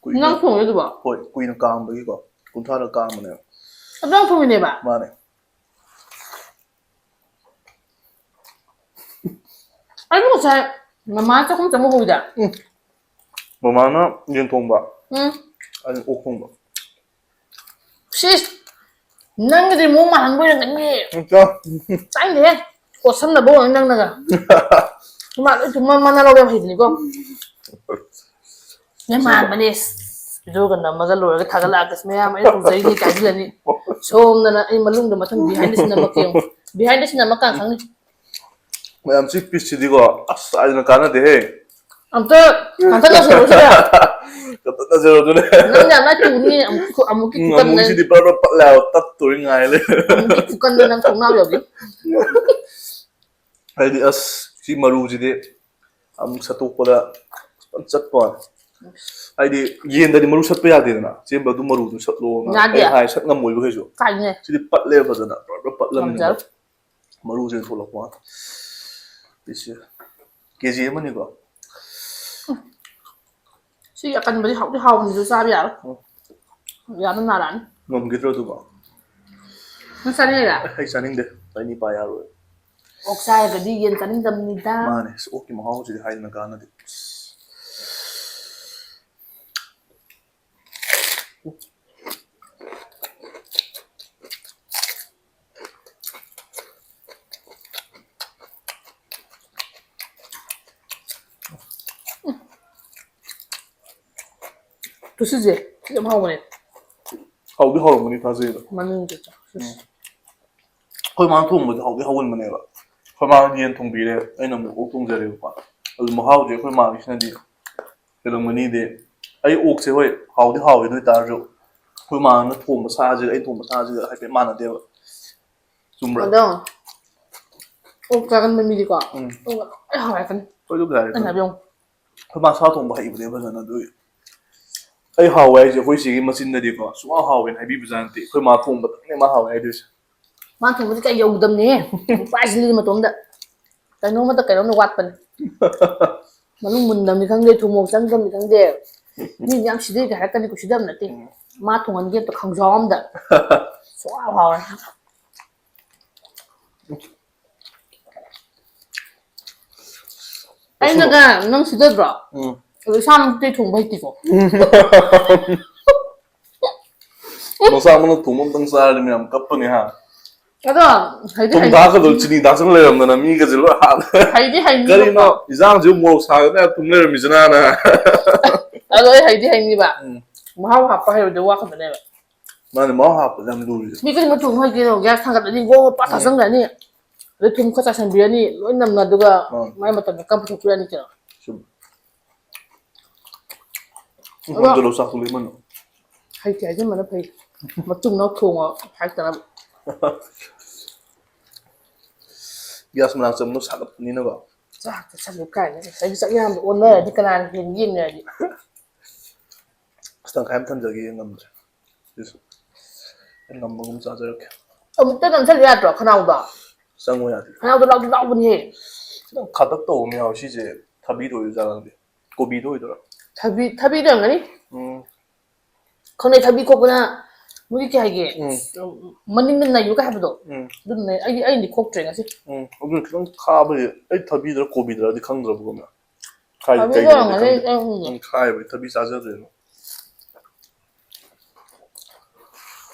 ꯀꯨꯏꯅ ꯅꯪ ꯊꯣꯡꯉꯦ ꯑꯗꯨꯕꯣ? ꯍꯣꯏ, ꯀꯨꯏꯅ ꯀꯥꯝꯕꯒꯤꯀꯣ꯫ ꯀꯨꯟꯊ꯭ꯔꯥꯔꯛ ꯀꯥꯝꯕꯅꯦꯕ꯫ ꯑꯗꯨ ꯅꯪ ꯊꯣꯡꯉꯤꯅꯦꯕ? ꯃꯥꯅꯦ꯫ ꯑꯩꯕꯨ ꯉꯁꯥꯏ ꯃꯃꯥ ꯆꯥꯛꯈꯨꯝ ꯆꯪꯉꯨ ꯍꯧꯏꯗ꯫ ꯎꯝ꯫ ꯃꯃꯥꯅ ꯌꯦꯟ ꯊꯣꯡꯕ꯫ ꯎꯝ꯫ ꯑꯩꯅ ꯑꯣꯛ ꯊꯣꯡꯕ꯫ ꯁꯤꯁ! ꯅꯪꯒꯤꯗꯤ ꯃꯑꯣꯡ ꯃꯥꯟꯍꯟꯕ ꯑꯣꯏꯔꯝꯒꯅꯤ꯫ ꯎꯝ, ꯆꯥ꯫ ꯇꯥꯏꯅꯦꯍꯦ꯫ ꯀꯣꯠꯁꯟꯅꯕ ꯑꯣꯏꯔꯝꯅꯤ ꯅꯪꯅꯒ꯫ ꯃꯥ ꯂꯣꯏ ꯊꯨꯝꯃ ꯃꯥꯅ ꯂꯧꯕ ꯌꯥꯝ ꯍꯩꯕꯅꯤꯀꯣ꯫ ꯌꯥꯝ ꯃꯥꯟꯕꯅꯦ꯫ ꯚꯤꯗꯤꯑꯣꯒ ꯅꯝꯃꯒ ꯂꯣꯏꯔꯒ ꯊꯥꯒꯠꯂꯛꯑꯒ, "ꯑꯁ, ꯃꯌꯥꯝ ꯑꯩ ꯎꯖꯩꯅꯤ" ꯀꯥꯏꯁꯤꯜꯂꯅꯤ꯫ ꯁꯣꯝꯗꯅ ꯑꯩ ꯃꯅꯨꯡꯗ ꯃꯊꯪ behind the scene ꯅꯝꯃꯛꯀꯦ ꯌꯦꯡꯉꯨ꯫ Behind the scene ꯅꯝꯃꯛꯀꯥꯟ ꯈꯪꯅꯤ꯫ ꯃꯌꯥꯝ ꯁꯤ ꯄꯤꯁꯁꯤꯗꯤꯀꯣ, ꯑꯁ, ꯍꯥꯏꯗꯅ ꯀꯥꯟꯅꯗꯦꯍꯦ꯫ ꯑꯝꯇ ꯀꯟꯊꯠꯅꯁꯤꯔꯣ ꯁꯤꯗ? ꯀꯟꯊꯠꯅꯁꯤꯔꯣ ꯑꯗꯨꯅꯦ? ꯅꯪ ꯌꯥꯝꯅ ꯇꯨꯅꯤ, ꯑꯃꯨꯛ, ꯑꯃꯨꯛꯀꯤ ꯎꯝ, ꯈꯨꯀꯟꯗ꯫ ꯑꯃꯨꯛꯁꯤꯗꯤ ꯕꯔ ꯕꯔ ꯄꯠꯂꯦ ꯍꯥꯏꯕ, ꯇꯠꯇꯣꯏ ꯉꯥꯏ ꯂꯩ꯫ ꯑꯃꯨꯛꯀꯤ ꯈꯨꯀꯟꯗ ꯅꯪ ꯊꯣꯡꯅꯥꯎ ꯌꯧꯕꯤ꯫ ꯍꯥꯏꯗꯤ, ꯑꯁ, ꯁꯤ ꯃꯔꯨꯁꯤꯗꯤ ꯑꯃꯨꯛ ꯁꯠꯇꯣꯛꯄꯗ ꯐꯖꯅ ꯆꯠꯄ ꯋꯥꯅꯤ꯫ ꯍꯥꯏꯗꯤ, ꯌꯦꯟꯗꯗꯤ ꯃꯔꯨ ꯁꯠꯄ ꯌꯥꯗꯦꯗꯅ, ꯆꯦꯟꯕ ꯑꯗꯨꯝ ꯃꯔꯨꯗꯨ ꯁꯠꯂꯣꯅ ꯌꯥꯗꯦ꯫ ꯑꯩ ꯍꯥꯏ, ꯁꯠ ꯉꯝꯃꯣꯏꯕ ꯀꯩꯁꯨ꯫ ꯀꯥꯏꯅꯦ꯫ ꯁꯤꯗꯤ ꯄꯠꯂꯦꯕ ꯐꯖꯅ, ꯕꯔ ꯕꯔ ꯄꯠꯂꯝꯅꯤꯅ꯫ ꯉꯝꯖꯔꯣꯏ꯫ ꯃꯔꯨꯁꯦ ꯊꯣꯛꯂꯛꯄ ꯋꯥꯅꯤ꯫ ꯄꯤꯁꯁꯦ ꯀꯦ ꯖꯤ ꯑꯃꯅꯤꯀꯣ꯫ ꯁꯤꯒꯤ ꯑꯀꯟꯕꯗꯤ ꯍꯥꯎꯗꯤ ꯍꯥꯎꯕꯅꯤꯁꯨ ꯆꯥꯕ ꯌꯥꯔꯣꯏ꯫ ꯎꯝ꯫ ꯌꯥꯝꯅ ꯅꯥꯔꯛꯑꯅꯤ꯫ ꯉꯝꯈꯤꯗ꯭ꯔꯣ ꯑꯗꯨꯕꯣ? ꯅꯪ ꯆꯥꯅꯤꯡꯉꯤꯔꯥ? ꯑꯩ ꯆꯥꯅꯤꯡꯗꯦ꯫ ꯑꯩꯅꯤ ꯄꯥ ꯌꯥꯔꯣꯏ꯫ ꯑꯣꯛ ꯆꯥꯔꯒꯗꯤ ꯌꯦꯟ ꯆꯥꯅꯤꯡꯗꯕꯅꯤꯗ꯫ ꯃꯥꯅꯦ꯫ ꯑꯁ, ꯑꯣꯛꯀꯤ ꯃꯍꯥꯎꯁꯤꯗꯤ ꯍꯥꯏꯗꯅ ꯀꯥꯟꯅꯗꯦ꯫ ꯇꯨ ꯁꯤꯁꯦ ꯌꯥꯝ ꯍꯥꯎꯕꯅꯦ꯫ ꯍꯥꯎꯗꯤ ꯍꯥꯎꯔꯝꯒꯅꯤ ꯊꯥꯖꯩꯗ꯫ ꯃꯅꯨꯡꯗ ꯆꯥꯎ꯫ ꯎꯝ꯫ ꯑꯩꯈꯣꯏ ꯃꯥꯅ ꯊꯣꯡꯕꯁꯦ ꯍꯥꯎꯗꯤ ꯍꯥꯎꯒꯟꯕꯅꯦꯕ꯫ ꯑꯩꯈꯣꯏ ꯃꯥꯅ ꯌꯦꯟ ꯊꯣꯡꯕꯤꯔꯦ, ꯑꯩꯅ ꯑꯃꯨꯛ ꯑꯣꯛ ꯊꯣꯡꯖꯔꯦꯕꯀꯣ꯫ ꯑꯗꯨ ꯃꯍꯥꯎꯁꯦ ꯑꯩꯈꯣꯏ ꯃꯥꯒꯤꯁꯤꯅꯗꯤ ꯍꯦꯜꯂꯝꯒꯅꯤꯗꯤ꯫ ꯑꯩ ꯑꯣꯛꯁꯦ ꯍꯣꯏ ꯍꯥꯎꯗꯤ ꯍꯥꯎꯋꯦ, ꯑꯗꯨ ꯑꯣꯏꯇꯥꯔꯁꯨ ꯑꯩꯈꯣꯏ ꯃꯥꯅ ꯊꯣꯡꯕ ꯁꯥꯁꯤꯒ ꯑꯩ ꯊꯣꯡꯕ ꯁꯥꯁꯤꯒ ꯍꯥꯏꯐꯦꯠ ꯃꯥꯟꯅꯗꯦꯕ꯫ ꯆꯨꯝꯕ꯭ꯔꯥ? ꯑꯗꯣ ꯑꯣꯛ ꯆꯥꯒꯟꯕ ꯃꯤꯗꯤꯀꯣ ꯎꯝ꯫ ꯑꯣꯛꯅ ꯂꯣꯏ ꯍꯥꯎꯔꯛꯀꯅꯤ꯫ ꯍꯣꯏ, ꯑꯗꯨꯕꯨꯗꯤ ꯍꯥꯏꯔꯦ꯫ ꯑꯩꯅ ꯍꯥꯏꯕ ꯌꯦꯡꯉꯨ꯫ ꯑꯩꯈꯣꯏ ꯃꯥ ꯁꯥ ꯊꯣꯡꯕ ꯍꯩꯕꯅꯦ ꯐꯖꯅ, ꯑꯗꯨꯒꯤ꯫ ꯑꯩ ꯍꯥꯎꯋꯦ ꯍꯥꯏꯁꯦ ꯑꯩꯈꯣꯏ ꯆꯦꯒꯤ ꯃꯆꯤꯟꯗꯗꯤꯀꯣ ꯁꯨꯡꯍꯥꯎ ꯍꯥꯎꯋꯦꯅ ꯍꯥꯏꯕꯤꯕꯖꯥꯠ ꯅꯠꯇꯦ, ꯑꯩꯈꯣꯏ ꯃꯥ ꯊꯣꯡꯕꯗꯪꯅꯦ ꯃꯥ ꯍꯥꯎꯋꯦ ꯍꯥꯏꯗꯣꯏꯁꯦ꯫ ꯃꯥ ꯊꯣꯡꯕꯗꯤ ꯀꯩ ꯌꯧꯗꯝꯅꯦꯍꯦ꯫ ꯅꯨꯄꯥꯁꯤꯗꯤ ꯃꯇꯣꯝꯗ ꯀꯩꯅꯣꯝꯃꯗ ꯀꯩꯅꯣꯝꯗ ꯋꯥꯠꯄꯅꯦ꯫ ꯃꯅꯨꯡ ꯃꯨꯟꯗꯕꯅꯤ ꯈꯪꯗꯦ, ꯊꯨꯝ ꯃꯣꯔꯣꯛ ꯆꯪꯗꯕꯅꯤ ꯈꯪꯗꯦ꯫ ꯃꯤꯗꯤ ꯌꯥꯝ ꯁꯤꯗꯩꯒ ꯍꯥꯏꯔꯛꯀꯅꯤꯀꯣ, ꯁꯤꯗꯕ ꯅꯠꯇꯦ꯫ ꯎꯝ꯫ ꯃꯥ ꯊꯣꯡꯍꯟꯒꯦ ꯑꯝꯇ ꯈꯥꯡꯖꯥꯎ ꯑꯝꯗ꯫ ꯁꯨꯡꯍꯥꯎ ꯍꯥꯎꯔꯣꯏ꯫ ꯑꯩꯅꯒ ꯅꯪ ꯁꯤꯗꯗ꯭ꯔꯣ? ꯎꯝ꯫ ꯑꯗꯣ ꯏꯁꯥꯃꯛꯇꯤ ꯊꯣꯡꯕ ꯍꯩꯇꯦꯀꯣ꯫ ꯃꯆꯥ ꯑꯃꯅ ꯊꯣꯡꯕ ꯑꯝꯇꯪ ꯆꯥꯔꯗꯤ ꯃꯌꯥꯝ ꯀꯞꯄꯅꯤ ꯍꯥ꯫ ꯑꯗꯣ ꯍꯩꯗꯤ ꯊꯨꯝ ꯍꯩ- ꯊꯥꯛꯀꯗꯧ ꯆꯤꯅꯤ ꯊꯥꯛꯆꯜ ꯂꯩꯔꯝꯗꯅ ꯃꯤꯒꯁꯦ ꯂꯣꯏ ꯍꯥꯠꯂꯦ꯫ ꯍꯩꯗꯤ ꯍꯩꯅꯤꯕꯀꯣ꯫ ꯀꯔꯤꯅꯣ ꯏꯟꯖꯥꯡꯁꯤꯕꯨ ꯃꯣꯔꯣꯛ ꯁꯥꯒꯗꯅ ꯊꯨꯝ ꯂꯩꯔꯝꯃꯤꯁꯤꯅꯅ꯫ ꯑꯗꯣ ꯑꯩ ꯍꯩꯗꯤ ꯍꯩꯅꯤꯕ꯫ ꯎꯝ꯫ ꯃꯍꯥꯎ ꯍꯥꯞꯄ ꯍꯩꯕꯗꯤ ꯋꯥ ꯈꯛꯇꯅꯦꯕ꯫ ꯃꯥꯅꯦ, ꯃꯍꯥꯎ ꯍꯥꯞꯄꯗ ꯌꯥꯝ ꯂꯨꯔꯤꯁꯦ꯫ ꯃꯤ ꯈꯨꯗꯤꯡꯃꯛ ꯊꯣꯡ ꯍꯩꯇꯦꯗꯣ, ꯒ꯭ꯌꯥꯁ ꯊꯥꯡꯒꯠꯂꯅꯤ, ꯒꯣ ꯒꯣ ꯄꯥ ꯎꯝ꯫ ꯊꯥꯖꯟꯈ꯭ꯔꯅꯤ꯫ ꯑꯗꯩ ꯊꯨꯝ ꯈꯔ ꯆꯥꯏꯁꯟꯕꯤꯔꯅꯤ, ꯂꯣꯏ ꯅꯝꯅ, ꯑꯗꯨꯒ ꯎꯝ꯫ ꯃꯥꯏ ꯃꯇꯝꯗ ꯀꯞ ꯄꯨꯊꯣꯛꯄꯤꯔꯅꯤ ꯀꯩꯅꯣ꯫ ꯁꯨꯝ꯫ ꯑꯗꯣ ꯇꯣꯂꯣꯞ ꯆꯥꯛꯇꯣ ꯂꯦꯝꯃꯟ꯫ ꯍꯩꯇꯦ ꯍꯥꯏꯖꯟꯕꯅ ꯐꯩ꯫ ꯃꯇꯨꯡꯅ ꯊꯣꯡꯉꯣ ꯍꯥꯏꯔꯛꯇꯅꯕ꯫ ꯒ꯭ꯌꯥꯁ ꯃꯅꯥꯛ ꯆꯪꯕꯗꯣ ꯁꯥꯒꯠꯄꯅꯤꯅꯀꯣ꯫ ꯆꯥꯛꯇ ꯆꯪꯉꯨ ꯀꯥꯏꯅ ꯉꯁꯥꯏꯒꯤ ꯆꯥꯛ ꯌꯥꯝꯕ ꯑꯣꯟꯅꯔꯗꯤ ꯀꯅꯥꯅ ꯍꯦꯟꯒꯦ ꯌꯦꯡꯅꯔꯗꯤ꯫ ꯑꯁ, ꯇꯪꯈꯥꯏ ꯑꯃ ꯊꯝꯖꯒꯦ, ꯉꯝꯗ꯭ꯔꯦ꯫ ꯁꯤꯁꯨ ꯑꯩ ꯉꯝꯕꯒꯨꯝ ꯆꯥꯖꯔꯛꯀꯦ꯫ ꯑꯃꯨꯛꯇ ꯅꯝꯁꯜꯂꯨ ꯌꯥꯗ꯭ꯔꯣ ꯈꯅꯥꯎꯗ? ꯆꯪꯉꯨ ꯌꯥꯗꯦ꯫ ꯈꯅꯥꯎꯗ ꯂꯥꯎꯗꯤ ꯂꯥꯎꯕꯅꯦꯍꯦ꯫ ꯈꯤꯇꯪ ꯈꯥꯇꯛ ꯇꯧꯕ ꯑꯃ ꯌꯥꯎꯋꯦ꯫ ꯁꯤꯁꯦ ꯊꯕꯤꯗ ꯑꯣꯏꯗꯣꯏꯖꯥꯠꯂ ꯈꯪꯗꯦ꯫ ꯀꯣꯕꯤꯗ ꯑꯣꯏꯗꯣꯏꯔꯥ? ꯊꯕꯤ, ꯊꯕꯤꯗ ꯑꯣꯏꯔꯝꯒꯅꯤ꯫ ꯎꯝ꯫ ꯈꯪꯗꯦ, ꯊꯕꯤ ꯈꯣꯛꯄꯅ ꯃꯣꯏꯒꯤ ꯀꯩ ꯍꯥꯏꯒꯦ? ꯎꯝ꯫ ꯃꯅꯤꯡꯗ ꯅꯩꯌꯨ ꯀꯩ ꯍꯥꯏꯕꯗꯣ? ꯎꯝ꯫ ꯑꯗꯨꯝ ꯅꯩ꯫ ꯑꯩꯗꯤ, ꯑꯩꯗꯤ ꯈꯣꯛꯇ꯭ꯔꯦ ꯉꯁꯤ꯫ ꯎꯝ꯫ ꯑꯗꯨꯅ ꯈꯤꯇꯪ ꯈꯥꯕꯒꯤ ꯑꯩ ꯊꯕꯤꯗ꯭ꯔꯥ ꯀꯣꯕꯤꯗ꯭ꯔꯥꯗꯤ ꯈꯪꯗ꯭ꯔꯕꯀꯣ꯫ ꯈꯥꯏ-, ꯊꯕꯤꯗ ꯀꯩꯒꯤꯅꯣꯗꯤ ꯑꯣꯏꯔꯝꯒꯅꯤ, ꯈꯪꯗꯦ꯫ ꯑꯩ ꯈꯪꯗꯦ꯫ ꯎꯝ, ꯈꯥꯏꯕꯩ ꯊꯕꯤ ꯆꯥꯖꯗ꯭ꯔꯦꯅ꯫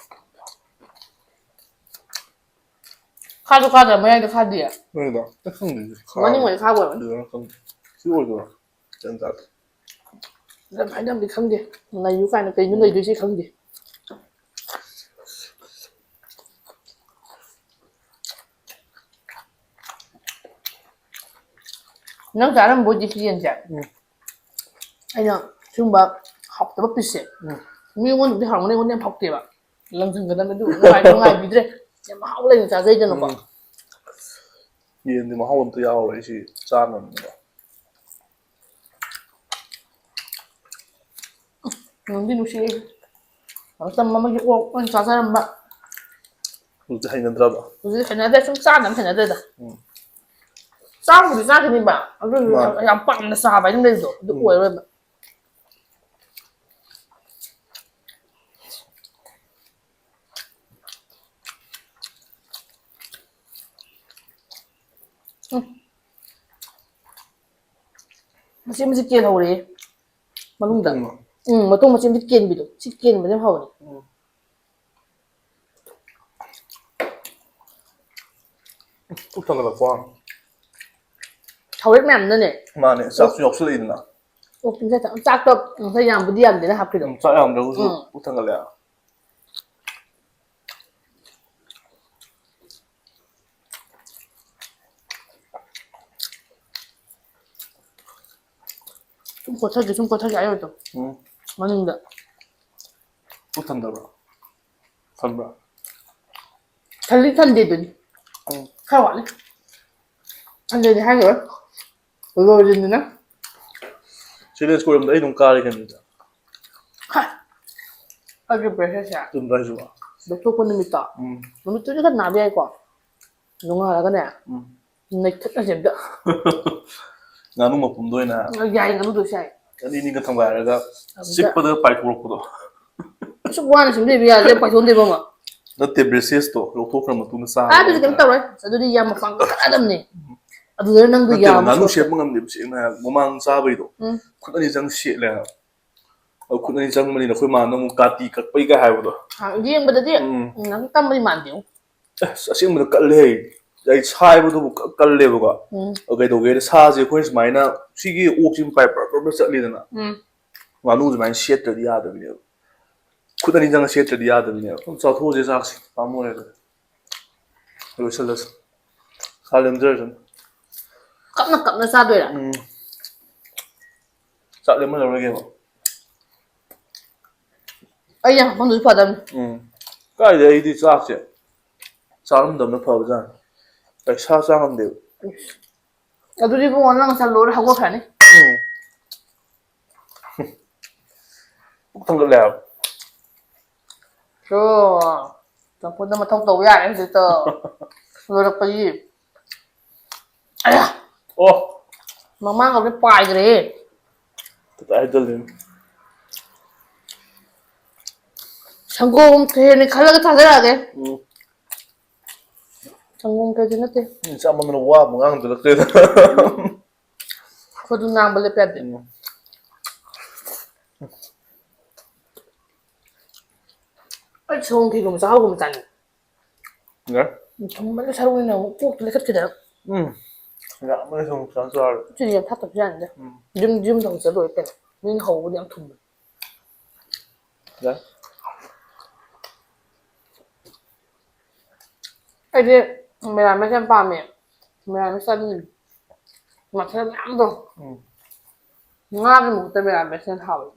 ꯈꯥꯁꯨ ꯈꯥꯗ꯭ꯔꯥ, ꯃꯌꯥꯏꯗ ꯈꯥꯗꯤꯌꯦ? ꯅꯣꯏꯗꯣ? ꯑꯩ ꯈꯪꯗꯦ, ꯃꯅꯤꯡ ꯑꯣꯏꯅ ꯈꯥꯕ ꯑꯣꯏꯔꯝꯒꯅꯤ꯫ ꯑꯗꯨꯗꯨꯅ ꯈꯪꯗꯦ꯫ ꯁꯤ ꯑꯣꯏꯗꯣꯏꯔꯥ? ꯒ꯭ꯌꯥꯟ ꯇꯥꯗꯦ꯫ ꯑꯗꯨꯃꯥꯏꯅ ꯑꯃꯗꯤ ꯈꯪꯗꯦ꯫ ꯅꯩꯌꯨ ꯀꯥꯏꯅ ꯀꯩꯅꯣ ꯅꯩꯗꯣꯏꯁꯦ ꯈꯪꯗꯦ꯫ ꯅꯪ ꯆꯥꯔꯝꯕ ꯑꯣꯏꯗꯤ ꯁꯤ ꯌꯦꯟꯁꯦ꯫ ꯎꯝ꯫ ꯑꯩꯅ ꯁꯤꯒꯨꯝꯕ ꯍꯥꯎꯇꯕ ꯄꯤꯁꯁꯦ꯫ ꯎꯝ꯫ ꯃꯤꯉꯣꯟꯗꯗꯤ ꯍꯥꯎꯔꯝꯒꯅꯤ, ꯑꯩꯉꯣꯟꯗ ꯌꯥꯝ ꯍꯥꯎꯇꯦꯕ꯫ ꯂꯪꯁꯤꯟꯒꯗꯕꯅꯤ, ꯑꯗꯨ ꯅꯨꯡꯉꯥꯏ-, ꯅꯨꯡꯉꯥꯏꯕꯤꯗ꯭ꯔꯦ꯫ ꯌꯥꯝ ꯃꯍꯥꯎ ꯂꯩꯅ ꯆꯥꯖꯩꯗꯅꯀꯣ꯫ ꯎꯝ꯫ ꯌꯦꯟꯗꯤ ꯃꯍꯥꯎ ꯑꯝꯇ ꯌꯥꯎꯔꯣꯏ, ꯑꯩ ꯁꯤ ꯆꯥ ꯉꯝꯗꯦ꯫ ꯅꯨꯡꯗꯤ ꯅꯨꯡꯁꯤꯌꯦ꯫ ꯃꯇꯝ ꯑꯃꯒꯤ ꯑꯣꯛ ꯑꯣꯏꯅ ꯆꯥꯖꯔꯝꯕ꯫ ꯍꯧꯖꯤꯛꯇꯤ ꯍꯩꯅꯗ꯭ꯔꯕ? ꯍꯧꯖꯤꯛ ꯍꯩꯅꯗ꯭ꯔꯦ, ꯁꯨꯝ ꯆꯥꯅꯕ ꯍꯩꯅꯗ꯭ꯔꯦꯗ꯫ ꯎꯝ꯫ ꯆꯥꯕꯨꯗꯤ ꯆꯥꯈꯤꯅꯤꯕ, ꯑꯗꯨ ꯃꯥꯅꯦ꯫ ꯌꯥꯝ ꯄꯥꯝꯅ ꯆꯥꯕ ꯍꯥꯏꯅ ꯂꯩꯕꯗꯣ, ꯑꯗꯨ ꯎꯝ꯫ ꯑꯣꯏꯔꯣꯏꯕ꯫ ꯎꯝ꯫ ꯃꯆꯦꯠ ꯃꯆꯦꯠ ꯀꯦꯜꯍꯧꯔꯦ ꯃꯅꯨꯡꯗ꯫ ꯃꯇꯨꯡꯂꯣ? ꯎꯝ, ꯃꯇꯨꯡ ꯃꯆꯦꯠ ꯃꯆꯦꯠ ꯀꯦꯟꯕꯤꯗꯣ꯫ ꯁꯤ ꯀꯦꯟꯕꯅ ꯌꯥꯝ ꯍꯥꯎꯕꯅꯦ꯫ ꯎꯝ꯫ ꯄꯨꯛ ꯊꯟꯒꯠꯂꯛꯄ ꯋꯥꯅꯤ꯫ ꯊꯧꯔꯦꯛ ꯃꯌꯥꯝꯅꯅꯦ꯫ ꯃꯥꯅꯦ, ꯆꯥꯛꯁꯨ ꯌꯥꯎꯁꯜꯂꯛꯏꯗꯅ꯫ ꯑꯣ, ꯄꯨꯡ ꯀꯌꯥ ꯆꯥꯛ-, ꯆꯥꯛꯇꯣ ꯉꯁꯥꯏ ꯌꯥꯝꯕꯨꯗꯤ ꯌꯥꯝꯗꯦꯅ ꯍꯥꯞꯈꯤꯗꯣ꯫ ꯎꯝ, ꯆꯥꯛ ꯌꯥꯝꯗ꯭ꯔꯒꯁꯨ ꯎꯝ꯫ ꯄꯨꯛ ꯊꯟꯒꯠꯂꯛꯑꯦ꯫ ꯁꯨꯝ ꯀꯣꯠꯊꯒꯦ, ꯁꯨꯝ ꯀꯣꯠꯊꯒꯦ ꯍꯥꯏꯔꯣꯏꯗꯣ꯫ ꯎꯝ꯫ ꯃꯅꯤꯡꯗ꯫ ꯄꯨꯛ ꯊꯟꯗꯕ꯭ꯔꯣ? ꯊꯟꯕ꯭ꯔꯥ? ꯊꯜꯂꯤ ꯊꯟꯗꯦꯗꯨꯅꯤ꯫ ꯎꯝ꯫ ꯈꯔ ꯋꯥꯠꯂꯤ꯫ ꯊꯟꯗꯦꯗꯤ ꯍꯥꯏꯈꯤꯔꯣꯏ꯫ ꯂꯣꯏꯔꯦꯗꯅ꯫ ꯁꯤꯗ ꯁ꯭ꯀꯨꯜ ꯑꯃꯗ ꯑꯩ ꯑꯗꯨꯝ ꯀꯥꯔꯦ ꯀꯩꯅꯣꯗ꯫ ꯍꯥ꯫ ꯑꯩꯒꯤ braceletꯁꯦ ꯆꯨꯝꯗ꯭ꯔꯥ ꯍꯥꯏꯁꯤꯕꯣ? ꯂꯧꯊꯣꯛꯄ ꯅꯨꯃꯤꯠꯇꯣ꯫ ꯎꯝ꯫ ꯅꯨꯃꯤꯠꯇꯨꯗꯤ ꯈꯔ ꯅꯥꯕ ꯌꯥꯏꯀꯣ꯫ ꯅꯣꯡꯉꯥꯜꯂꯒꯅꯦ꯫ ꯎꯝ꯫ ꯅꯩꯊꯠꯂꯁꯦ ꯑꯝꯇ꯫ ꯉꯥꯅꯨ ꯃꯄꯨꯝꯗ ꯑꯣꯏꯅ꯫ ꯌꯥꯏ, ꯉꯥꯅꯨꯗꯣ ꯌꯥꯏ꯫ ꯑꯅꯤ ꯑꯅꯤꯒ ꯊꯝꯒꯥꯏꯔꯒ ꯑꯗꯨꯗ ꯆꯤꯛꯄꯗ ꯄꯥꯏꯊꯣꯔꯛꯄꯗꯣ꯫ ꯑꯁꯨꯛ ꯋꯥꯅ ꯁꯦꯝꯖꯕ ꯌꯥꯁꯦ ꯄꯥꯏꯊꯣꯛꯍꯟꯗꯦꯕ ꯑꯃ꯫ ꯅꯠꯇꯦ, braceletsꯇꯣ ꯂꯧꯊꯣꯛꯈ꯭ꯔ ꯃꯇꯨꯡꯗ ꯆꯥ꯫ ꯍꯥꯏꯕꯗꯤ ꯀꯩꯝ ꯇꯧꯔꯣꯏ꯫ ꯑꯗꯨꯗꯤ ꯌꯥꯝ ꯃꯄꯥꯡ ꯀꯛꯑꯗꯕꯅꯦ꯫ ꯑꯗꯨꯗ ꯅꯪꯗꯣ ꯅꯠꯇꯦ, ꯌꯥꯝ ꯉꯥꯅꯨ ꯁꯣꯛꯇ-, ꯁꯦꯝꯕ ꯉꯝꯗꯦꯕ ꯁꯦꯡꯅ ꯍꯥꯏꯔꯕꯗ꯫ ꯃꯃꯥꯡ ꯆꯥꯕꯩꯗꯣ ꯎꯝ꯫ ꯈꯨꯠ ꯑꯅꯤ ꯆꯪ ꯁꯦꯠꯂꯦ ꯍꯥꯏꯕ꯫ ꯑꯗꯨ ꯈꯨꯠ ꯑꯅꯤ ꯆꯪꯕꯅꯤꯅ ꯑꯩꯈꯣꯏ ꯃꯥꯅ ꯑꯃꯨꯛ ꯀꯥꯇꯤ ꯀꯛꯄꯩꯒ ꯍꯥꯏꯕꯗꯣ꯫ ꯑ, ꯌꯦꯡꯕꯗꯗꯤ ꯎꯝ꯫ ꯎꯝ, ꯅꯪ ꯀꯟꯕꯗꯤ ꯃꯥꯟꯗꯦꯉꯣ꯫ ꯑꯁ, ꯑꯁꯦꯡꯕꯗ ꯀꯜꯂꯦ꯫ ꯑꯩ ꯁꯥꯏꯕꯗꯨꯕꯨ ꯀ-, ꯀꯜꯂꯦꯕꯀꯣ꯫ ꯎꯝ꯫ ꯑꯗꯨ ꯀꯩꯗꯧꯒꯦꯗ ꯁꯥꯁꯦ ꯑꯩꯈꯣꯏ ꯁꯨꯃꯥꯏꯅ ꯁꯤꯒꯤ ꯑꯣꯛꯁꯤ ꯄꯥꯏ ꯄ꯭ꯔꯞ ꯄ꯭ꯔꯞ ꯄ꯭ꯔꯞ ꯆꯠꯂꯤꯗꯅ꯫ ꯎꯝ꯫ ꯉꯥꯅꯨ ꯁꯨꯃꯥꯏꯅ ꯁꯦꯠꯇ꯭ꯔꯗꯤ ꯌꯥꯗꯕꯤꯅꯦꯕ꯫ ꯈꯨꯠ ꯑꯅꯤ ꯆꯪꯉ ꯁꯦꯠꯇ꯭ꯔꯗꯤ ꯌꯥꯗꯕꯤꯅꯦꯕ꯫ ꯑꯗꯨꯝ ꯆꯥꯊꯣꯛꯑꯁꯦ ꯆꯥꯛꯁꯦ꯫ ꯄꯥꯝꯃꯨꯔꯦꯗ꯫ ꯂꯣꯏꯁꯜꯂꯁꯤ꯫ ꯈꯥ ꯂꯦꯝꯖꯔꯁꯅꯨ꯫ ꯀꯞꯅ ꯀꯞꯅ ꯆꯥꯗꯣꯏꯔꯥ? ꯎꯝ꯫ ꯆꯥꯛ ꯂꯦꯝꯍꯜꯂꯔꯣꯏꯒꯦꯕ꯫ ꯑꯩ ꯌꯥꯝ ꯍꯥꯞꯐꯝꯗꯨꯁꯨ ꯐꯗꯝꯅꯤ꯫ ꯎꯝ꯫ ꯀꯥꯏꯗꯩ ꯑꯩꯗꯤ ꯆꯥꯛꯁꯦ ꯆꯥꯔꯝꯗꯕꯅ ꯐꯕꯖꯥꯠꯅꯤ꯫ ꯑꯩ ꯁꯥ ꯆꯥ ꯉꯝꯗꯦꯕ꯫ ꯑꯗꯨꯗꯤ ꯏꯕꯨꯡꯉꯣ ꯅꯪ ꯉꯁꯥꯏ ꯂꯣꯏꯔ ꯍꯧꯒꯠꯈ꯭ꯔꯅꯤ꯫ ꯎꯝ꯫ ꯄꯨꯛ ꯊꯟꯒꯠꯂꯦ ꯍꯥꯏꯕ꯫ ꯁꯣ, ꯆꯝꯐꯨꯠꯅ ꯃꯊꯧ ꯇꯧꯕ ꯌꯥꯔꯦ ꯍꯧꯖꯤꯛꯇ꯫ ꯂꯣꯏꯔꯛꯄꯒꯤ꯫ ꯑꯌꯥ! ꯑꯣ! ꯃꯃꯥꯡ ꯑꯃꯨꯛ ꯄꯥꯏꯈ꯭ꯔꯦ꯫ ꯀꯗꯥꯏ ꯍꯥꯏꯖꯜꯂꯤꯅꯣ? ꯁꯪꯒꯣꯝ ꯈꯦꯔꯅꯤ ꯈꯜꯂꯒ ꯊꯥꯖꯔꯛꯑꯒꯦ꯫ ꯎꯝ꯫ ꯁꯪꯒꯣꯝ ꯈꯦꯔꯗꯤ ꯅꯠꯇꯦ꯫ ꯃꯤ ꯆꯥꯃꯟꯗꯅ ꯋꯥ ꯑꯃ ꯉꯥꯡꯗ ꯂꯛꯇ꯭ꯔꯦꯗ꯫ ꯈꯨꯗꯨ ꯉꯥꯡꯕ ꯂꯦꯞꯄ ꯌꯥꯗꯦ꯫ ꯎꯝ꯫ ꯑꯩ ꯁꯪꯒꯣꯝ ꯈꯦꯔꯒꯨꯝꯕ ꯆꯥꯍꯧꯒꯨꯝꯕ ꯆꯥꯅꯤꯡꯉꯦ꯫ ꯌꯥꯏ꯫ ꯊꯨꯝꯕꯅ ꯁꯔꯨꯅꯤꯅ ꯑꯃꯨꯛ ꯀꯣꯛꯇ ꯂꯩꯈꯠꯈꯤꯗꯅ꯫ ꯎꯝ꯫ ꯌꯥꯝꯅ ꯊꯨꯝ ꯆꯥꯟ ꯆꯥꯔꯦ꯫ ꯁꯤꯗꯤ ꯌꯥꯝ ꯊꯥꯛꯇꯕꯁꯨ ꯌꯥꯅꯤꯗ꯫ ꯎꯝ꯫ ꯌꯨꯝ, ꯌꯨꯝꯗ ꯑꯃꯨꯛ ꯆꯠꯂꯣꯏꯔꯦ ꯀꯩꯅꯣ꯫ ꯃꯤꯅ ꯍꯧꯕꯗꯤ ꯌꯥꯝ ꯊꯨꯝꯕꯅꯤ꯫ ꯌꯥꯏ꯫ ꯑꯩꯗꯤ ꯃꯦꯔꯥꯃꯦꯁ ꯌꯥꯝ ꯄꯥꯝꯃꯦ꯫ ꯃꯦꯔꯥꯃꯦꯁ ꯆꯥꯅꯤꯡꯉꯤ꯫ ꯃꯊꯦꯜ ꯃꯌꯥꯝꯗꯣ꯫ ꯎꯝ꯫ ꯉꯥꯒꯤ ꯃꯍꯨꯠꯇ ꯃꯦꯔꯥꯃꯦꯁꯅ ꯍꯦꯟꯅ ꯍꯥꯎꯋꯦ꯫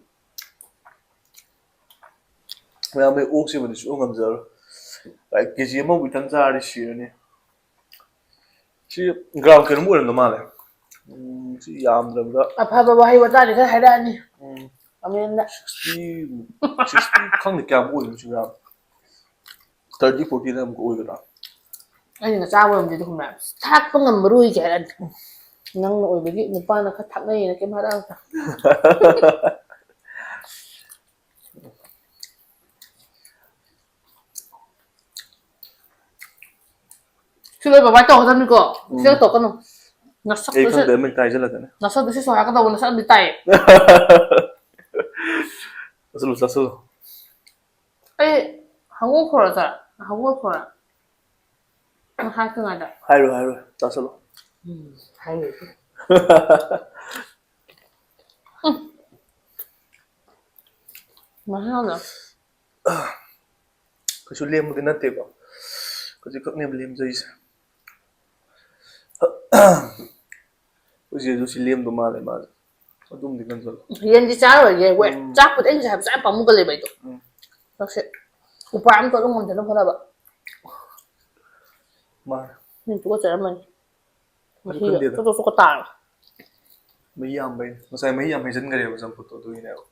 ꯃꯌꯥꯝ, ꯑꯩ ꯑꯣꯛꯁꯤꯃꯗꯤ ꯁꯨꯛꯉꯝ ꯉꯝꯖꯔꯣꯏ꯫ ꯂꯥꯏꯛ, ꯀꯦ ꯖꯤ ꯑꯃꯕꯨ ꯏꯊꯟ ꯆꯥꯔꯗꯤ ꯁꯤꯔꯅꯤ꯫ ꯁꯤ ꯒ꯭ꯔꯥꯝ ꯀꯩꯅꯣꯃꯨꯛ ꯑꯣꯏꯔꯝꯗꯧ ꯃꯥꯜꯂꯦ꯫ ꯎꯝ, ꯁꯤ ꯌꯥꯝꯗ꯭ꯔꯕꯗ ꯑꯐꯕ ꯋꯥꯍꯩ ꯋꯥꯇꯥꯗꯤ ꯈꯔ ꯍꯥꯏꯔꯛꯑꯅꯤ꯫ ꯎꯝ꯫ ꯀꯃꯦꯟꯗ꯫ ꯁꯤꯛꯁꯇꯤ, ꯁꯤꯛꯁꯇꯤ ꯈꯪꯗꯦ ꯀꯌꯥꯃꯨꯛ ꯑꯣꯏꯗꯣꯏꯅꯣ ꯁꯤ ꯒ꯭ꯔꯥꯝ꯫ ꯊꯥꯔꯇꯤ, ꯐꯣꯔꯇꯤꯗ ꯑꯃꯨꯛ ꯑꯣꯏꯒꯗ꯭ꯔꯥ? ꯑꯩꯅ ꯆꯥꯕ ꯉꯝꯗꯦ ꯑꯗꯨꯒꯨꯝꯕ ꯃꯌꯥꯝ꯫ ꯊꯥꯛꯄ ꯉꯝꯃꯔꯣꯏꯒꯦ ꯍꯥꯏꯔꯛꯑꯅꯤ꯫ ꯅꯪꯅ ꯑꯣꯏꯕꯒꯤ ꯅꯨꯄꯥꯅ ꯈꯔ ꯊꯥꯛꯅꯩꯌꯦꯅ ꯀꯩꯝ ꯍꯥꯏꯔꯛꯑꯔꯣꯏ꯫ ꯁꯤ ꯂꯣꯏ ꯕꯕꯥ ꯇꯧꯒꯗꯕꯅꯤꯀꯣ꯫ ꯎꯝ꯫ ꯁꯤꯗ ꯇꯧꯀꯅꯨ꯫ ꯑꯩ ꯅꯁꯛꯇꯨꯁꯨ, ꯈꯪꯗꯦ, ꯑꯃ ꯍꯦꯛꯇ ꯍꯥꯏꯖꯜꯂꯛꯀꯅꯤ꯫ ꯅꯁꯛꯇꯨ ꯁꯤ ꯁꯣ ꯍꯥꯏꯔꯛꯀꯗꯧꯕ ꯅꯁꯛ ꯑꯝꯗꯤ ꯇꯥꯏꯌꯦ꯫ ꯆꯥꯁꯜꯂꯨ, ꯆꯥꯁꯜꯂꯨ꯫ ꯑꯩ ꯍꯧꯒꯠꯈ꯭ꯔꯣ ꯁꯥꯔ? ꯍꯧꯒꯠꯈ꯭ꯔꯣ? ꯅꯪ ꯍꯥꯏꯔꯛꯇ꯭ꯔꯤꯉꯩꯗ꯫ ꯍꯥꯏꯔꯣꯏ, ꯍꯥꯏꯔꯣꯏ, ꯆꯥꯁꯜꯂꯣ꯫ ꯎꯝ, ꯍꯥꯏꯔꯣꯏ꯫ ꯎꯝ꯫ ꯃꯍꯥꯎꯗꯣ꯫ ꯀꯩꯁꯨ ꯂꯦꯝꯕꯗꯤ ꯅꯠꯇꯦꯀꯣ꯫ ꯈꯖꯤꯛꯈꯛꯅꯦꯕ ꯂꯦꯝꯖꯩꯁꯦ꯫ ꯑꯩꯈꯣꯏ ꯆꯦꯁꯨ ꯁꯤ ꯂꯦꯝꯗꯧ ꯃꯥꯜꯂꯦ ꯃꯥꯁꯦ꯫ ꯑꯗꯨꯝꯗꯤ ꯈꯟꯖꯜꯂꯣ꯫ ꯌꯦꯟꯗꯤ ꯆꯥꯔꯣꯏꯒꯦ, ꯋꯦ-, ꯎꯝ꯫ ꯆꯥꯛꯄꯨꯗꯤ ꯑꯩꯅ ꯉꯁꯥꯏ ꯍꯥꯏꯕ ꯆꯥꯛ ꯌꯥꯝ ꯄꯥꯝꯃꯨꯒꯜꯂꯦꯕ ꯑꯩꯗꯣ꯫ ꯎꯝ꯫ ꯆꯥꯛꯁꯦ ꯎꯄꯥꯏ ꯑꯃ ꯇꯧꯔ ꯉꯝꯖꯅꯕ ꯍꯣꯠꯅꯕ꯫ ꯃꯥꯅꯦ꯫ ꯃꯤꯅ ꯇꯣꯠꯆꯔꯝꯃꯅꯤ꯫ ꯀꯩꯁꯨ ꯃꯍꯤꯒ ꯈꯟꯗꯦꯗ꯫ ꯆꯣꯠ ꯆꯣꯠ ꯆꯣꯠꯀ ꯇꯥꯔꯒ꯫ ꯃꯍꯤ ꯌꯥꯝꯕꯩꯅꯦ꯫ ꯉꯁꯥꯏ ꯃꯍꯤ ꯌꯥꯝ ꯍꯩꯖꯤꯟꯈ꯭ꯔꯦꯕ ꯆꯝꯐꯨꯠꯇꯣ, ꯑꯗꯨꯒꯤꯅꯦꯕ꯫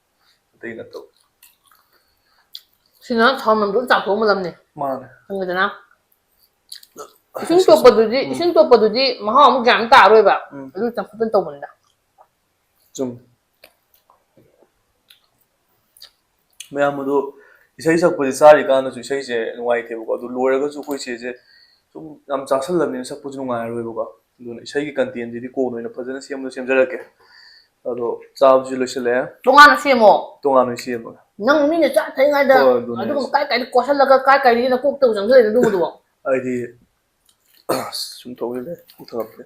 ꯑꯇꯩ ꯅꯠꯇꯕ꯫ ꯁꯤꯅ ꯊꯥꯎ ꯃꯅꯝꯗꯣ ꯂꯣꯏ ꯆꯥꯝꯊꯣꯛꯑꯝꯃꯗꯕꯅꯦ꯫ ꯃꯥꯅꯦ꯫ ꯈꯪꯉꯦꯗꯅ? ꯏꯁꯤꯡ ꯇꯣꯞꯄꯗꯨꯗꯤ, ꯎꯝ꯫ ꯏꯁꯤꯡ ꯇꯣꯞꯄꯗꯨꯗꯤ ꯃꯍꯥꯎ ꯑꯃꯨꯛ ꯒ꯭ꯌꯥꯟ ꯑꯃ ꯇꯥꯔꯣꯏꯕ꯫ ꯎꯝ꯫ ꯑꯗꯨ ꯆꯝꯐꯨꯠ ꯑꯣꯏꯅ ꯇꯧꯕꯅꯤꯗ꯫ ꯆꯨꯝꯃꯤ꯫ ꯃꯌꯥꯝ ꯑꯗꯣ ꯏꯁꯩ ꯁꯛꯄꯁꯦ ꯆꯥꯔꯤꯀꯥꯟꯗꯁꯨ ꯏꯁꯩꯁꯦ ꯅꯨꯡꯉꯥꯏꯇꯦꯕꯀꯣ꯫ ꯑꯗꯨ ꯂꯣꯏꯔꯒꯁꯨ ꯑꯩꯈꯣꯏ ꯆꯦꯁꯦ ꯁꯨꯝ ꯌꯥꯝ ꯆꯥꯁꯜꯂꯕꯅꯤꯅ ꯁꯛꯄꯁꯨ ꯅꯨꯡꯉꯥꯏꯔꯔꯣꯏꯕꯀꯣ꯫ ꯑꯗꯨꯅ ꯏꯁꯩꯒꯤ contentꯁꯤꯗꯤ ꯀꯣꯟꯅ ꯑꯣꯏꯅ ꯐꯖꯅ ꯁꯦꯝꯗ ꯁꯦꯝꯖꯔꯛꯀꯦ꯫ ꯑꯗꯣ ꯆꯥꯕꯁꯨ ꯂꯣꯏꯁꯤꯜꯂꯛꯑꯦ꯫ ꯇꯣꯉꯥꯟꯅ ꯁꯦꯝꯃꯣ꯫ ꯇꯣꯉꯥꯟꯅ ꯁꯦꯝꯃꯒꯦ꯫ ꯅꯪ ꯃꯤꯅ ꯆꯥ ꯊꯛꯏꯉꯩꯗ ꯍꯣꯏ, ꯑꯗꯨꯅꯦ ꯑꯗꯨꯒꯨꯝꯕ ꯍꯥꯏꯁꯦ꯫ ꯀꯥꯏ ꯀꯥꯏꯗ ꯀꯣꯠꯁꯜꯂꯒ ꯀꯥꯏ ꯀꯥꯏꯗꯒꯤ ꯅꯀꯣꯛꯇꯕꯨ ꯆꯪꯁꯤꯜꯂꯛꯏꯅꯣ ꯑꯗꯨꯒꯨꯝꯕꯗꯨꯕꯣ? ꯍꯥꯏꯗꯤ ꯁꯨꯝ ꯊꯣꯛꯂꯦ ꯊꯣꯛꯂꯛꯄꯅꯦ꯫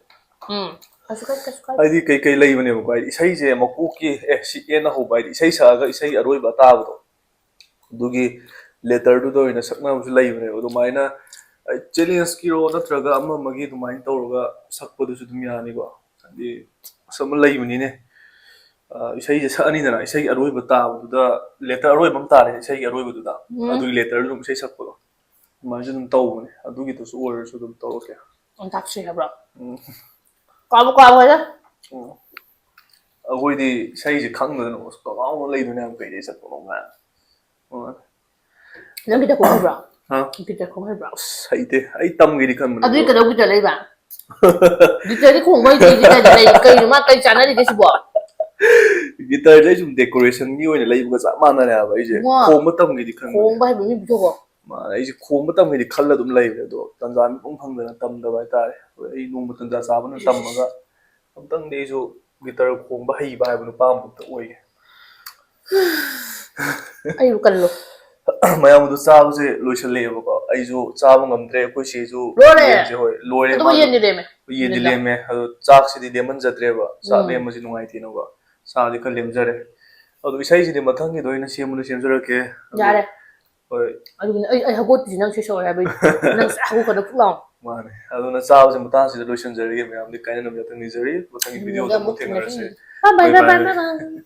ꯎꯝ ꯀꯩꯁꯨ ꯀꯥꯏ ꯀꯩꯁꯨ ꯀꯥꯏ ꯍꯥꯏꯗꯤ ꯀꯩꯀꯩ ꯂꯩꯕꯅꯦꯕꯀꯣ, ꯍꯥꯏꯗꯤ ꯏꯁꯩꯁꯦ ꯃꯀꯣꯛꯀꯤ ꯑꯦ ꯁꯤ ꯑꯦꯅ ꯍꯧꯕ, ꯍꯥꯏꯗꯤ ꯏꯁꯩ ꯁꯛꯑꯒ ꯏꯁꯩ ꯑꯔꯣꯏꯕ ꯑꯇꯥꯕꯗꯣ, ꯑꯗꯨꯒꯤ ꯂꯦꯇꯔꯗꯨꯗ ꯑꯣꯏꯅ ꯁꯛꯅꯕꯁꯨ ꯂꯩꯕꯅꯦꯕ꯫ ꯑꯗꯨꯃꯥꯏꯅ ꯆꯦꯂꯦꯟꯖꯀꯤꯔꯣ ꯅꯠꯇ꯭ꯔꯒ ꯑꯃ ꯑꯃꯒꯤ ꯑꯗꯨꯃꯥꯏꯅ ꯇꯧꯔꯒ ꯁꯛꯄꯗꯨꯁꯨ ꯑꯗꯨꯝ ꯌꯥꯅꯤꯀꯣ꯫ ꯍꯥꯏꯗꯤ ꯑꯁ ꯑꯃ ꯂꯩꯕꯅꯤꯅꯦ꯫ ꯑ, ꯏꯁꯩꯁꯦ ꯁꯛꯑꯅꯤꯗꯅ, ꯏꯁꯩꯒꯤ ꯑꯔꯣꯏꯕ ꯇꯥꯕꯗꯨꯗ, ꯂꯦꯇꯔ ꯑꯔꯣꯏꯕ ꯑꯃ ꯇꯥꯔꯦ ꯏꯁꯩꯒꯤ ꯑꯔꯣꯏꯕꯗꯨꯗ, ꯎꯝ ꯑꯗꯨꯒꯤ ꯂꯦꯇꯔꯗꯨ ꯑꯗꯨꯝ ꯏꯁꯩ ꯁꯛꯄꯗꯣ, ꯑꯗꯨꯃꯥꯏꯅꯁꯨ ꯑꯗꯨꯝ ꯇꯧꯕꯅꯦ꯫ ꯑꯗꯨꯒꯤꯗꯨꯁꯨ ꯑꯣꯏꯔꯁꯨ ꯑꯗꯨꯝ ꯇꯧꯔꯛꯀꯦ꯫ ꯑꯣꯟꯊꯣꯛꯁꯤ ꯍꯥꯏꯕ꯭ꯔꯣ? ꯎꯝ꯫ ꯀꯥꯎꯕꯨ ꯀꯥꯎꯈ꯭ꯔꯦꯗ꯫ ꯎꯝ꯫ ꯑꯩꯈꯣꯏꯗꯤ ꯏꯁꯩꯁꯦ ꯈꯪꯗꯗꯅ ꯑꯁ ꯀꯃꯥꯏꯅ ꯂꯩꯗꯣꯏꯅꯣ ꯌꯥꯝ ꯀꯩꯗꯩ ꯆꯠꯄꯅꯣ ꯉꯥꯏ꯫ ꯅꯪ ꯒꯤꯇꯔ ꯈꯣꯡ ꯍꯩꯕ꯭ꯔꯣ? ꯍꯥ? ꯒꯤꯇꯔ ꯈꯣꯡ ꯍꯩꯕ꯭ꯔꯣ? ꯑꯁ ꯍꯩꯇꯦ, ꯑꯩ ꯇꯝꯒꯦꯗꯤ ꯈꯟꯕꯅꯦ ꯑꯗꯨꯗꯤ ꯑꯗꯣ꯫ ꯀꯩꯗꯧ ꯒꯤꯇꯔ ꯂꯩꯕ? ꯒꯤꯇꯔꯗꯤ ꯈꯣꯡꯕ ꯍꯩꯇ꯭ꯔꯤꯁꯦ ꯀꯩꯗ ꯂꯩ? ꯀꯩꯅꯣ ꯃꯥ ꯀꯩ ꯆꯥꯟꯅꯔꯤꯒꯦ ꯁꯤꯕꯣ? ꯒꯤꯇꯔꯁꯦ ꯑꯩ ꯁꯨꯝ ꯗꯦꯀꯣꯔꯦꯁꯟꯒꯤ ꯑꯣꯏꯅ ꯂꯩꯕꯒ ꯆꯞ ꯃꯥꯟꯅꯔꯦ ꯍꯥꯏꯕ ꯑꯩꯁꯦ꯫ ꯏꯕꯨꯡꯉꯣ꯫ ꯈꯣꯡꯕ ꯇꯝꯒꯦꯗꯤ ꯈꯟꯕꯅꯦ꯫ ꯈꯣꯡꯕ ꯍꯩꯕ ꯃꯤ ꯄꯤꯊꯣꯛꯈꯣ꯫ ꯃꯥꯅꯦ, ꯑꯩꯁꯦ ꯈꯣꯡꯕ ꯇꯝꯒꯦꯗꯤ ꯈꯜꯂ ꯑꯗꯨꯝ ꯂꯩꯕꯅꯦ, ꯑꯗꯣ ꯇꯟꯖꯥ ꯑꯃ ꯏꯐꯪ ꯐꯪꯗꯅ ꯇꯝꯗꯕ ꯍꯥꯏꯇꯥꯔꯦ꯫ ꯑꯗꯣ ꯑꯩ ꯅꯣꯡꯃ ꯇꯟꯖꯥ ꯆꯥꯕꯅ ꯇꯝꯃꯒ ꯑꯝꯇꯪꯗꯤ ꯑꯩꯁꯨ ꯒꯤꯇꯔ ꯈꯣꯡꯕ ꯍꯩꯕ ꯍꯥꯏꯕ ꯅꯨꯄꯥ ꯑꯃꯈꯛꯇ ꯑꯣꯏꯒꯦ꯫ ꯑꯩꯕꯨ ꯀꯜꯂꯣ꯫ ꯃꯌꯥꯝ ꯑꯗꯨ ꯆꯥꯕꯁꯦ ꯂꯣꯏꯁꯜꯂꯛꯑꯦꯕꯀꯣ, ꯑꯩꯁꯨ ꯆꯥꯕ ꯉꯝꯗ꯭ꯔꯦ꯫ ꯑꯩꯈꯣꯏ ꯁꯤꯁꯨ ꯂꯣꯏꯔꯦ? ꯌꯦꯟꯁꯦ, ꯍꯣꯏ, ꯂꯣꯏꯔꯦ꯫ ꯑꯗꯨꯕꯨ ꯃꯥꯁꯨ ꯌꯦꯟꯗꯤ ꯂꯦꯝꯃꯦ꯫ ꯌꯦꯟꯗꯤ ꯌꯦꯟꯗ꯫ ꯂꯦꯝꯃꯦ, ꯑꯗꯣ ꯆꯥꯛꯁꯤꯗꯤ ꯂꯦꯝꯍꯟꯖꯗ꯭ꯔꯦꯕ꯫ ꯆꯥꯛ ꯎꯝ꯫ ꯂꯦꯝꯕꯁꯤ ꯅꯨꯡꯉꯥꯏꯇꯦꯅꯀꯣ, ꯆꯥꯗꯤ ꯈꯔ ꯂꯦꯝꯖꯔꯦ꯫ ꯑꯗꯣ ꯏꯁꯩꯁꯤꯗꯤ ꯃꯊꯪꯒꯤꯗ ꯑꯣꯏꯅ ꯁꯦꯝꯕꯗ ꯁꯦꯝꯖꯔꯛꯀꯦ꯫ ꯑꯗꯣ, ꯌꯥꯔꯦ꯫ ꯍꯣꯏ꯫ ꯑꯗꯨꯒꯤꯅꯦ ꯑꯩ ꯑꯩ ꯍꯧꯒꯠꯇ꯭ꯔꯤꯁꯦ ꯅꯪ ꯁꯤ ꯁꯧꯔꯦ ꯍꯥꯏꯕꯩ꯫ ꯅꯪ ꯁꯤ ꯍꯧꯒꯠꯀꯗ ꯐꯨꯛ ꯂꯥꯎ꯫ ꯃꯥꯅꯦ꯫ ꯑꯗꯨꯅ ꯆꯥꯕꯁꯦ ꯃꯇꯥꯡꯁꯤꯗ ꯂꯣꯏꯁꯤꯟꯖꯔꯒꯦ꯫ ꯃꯌꯥꯝꯗꯤ ꯀꯥꯏꯅꯅꯕ ꯌꯥꯊꯪ ꯅꯤꯖꯔꯤ꯫ ꯃꯊꯪꯒꯤ ꯚꯤꯗꯤꯑꯣꯗ ꯑꯃꯨꯛ ꯊꯦꯡꯅꯔꯁꯦ꯫ Bye, bye, Bye, bye, bye. Bye, bye.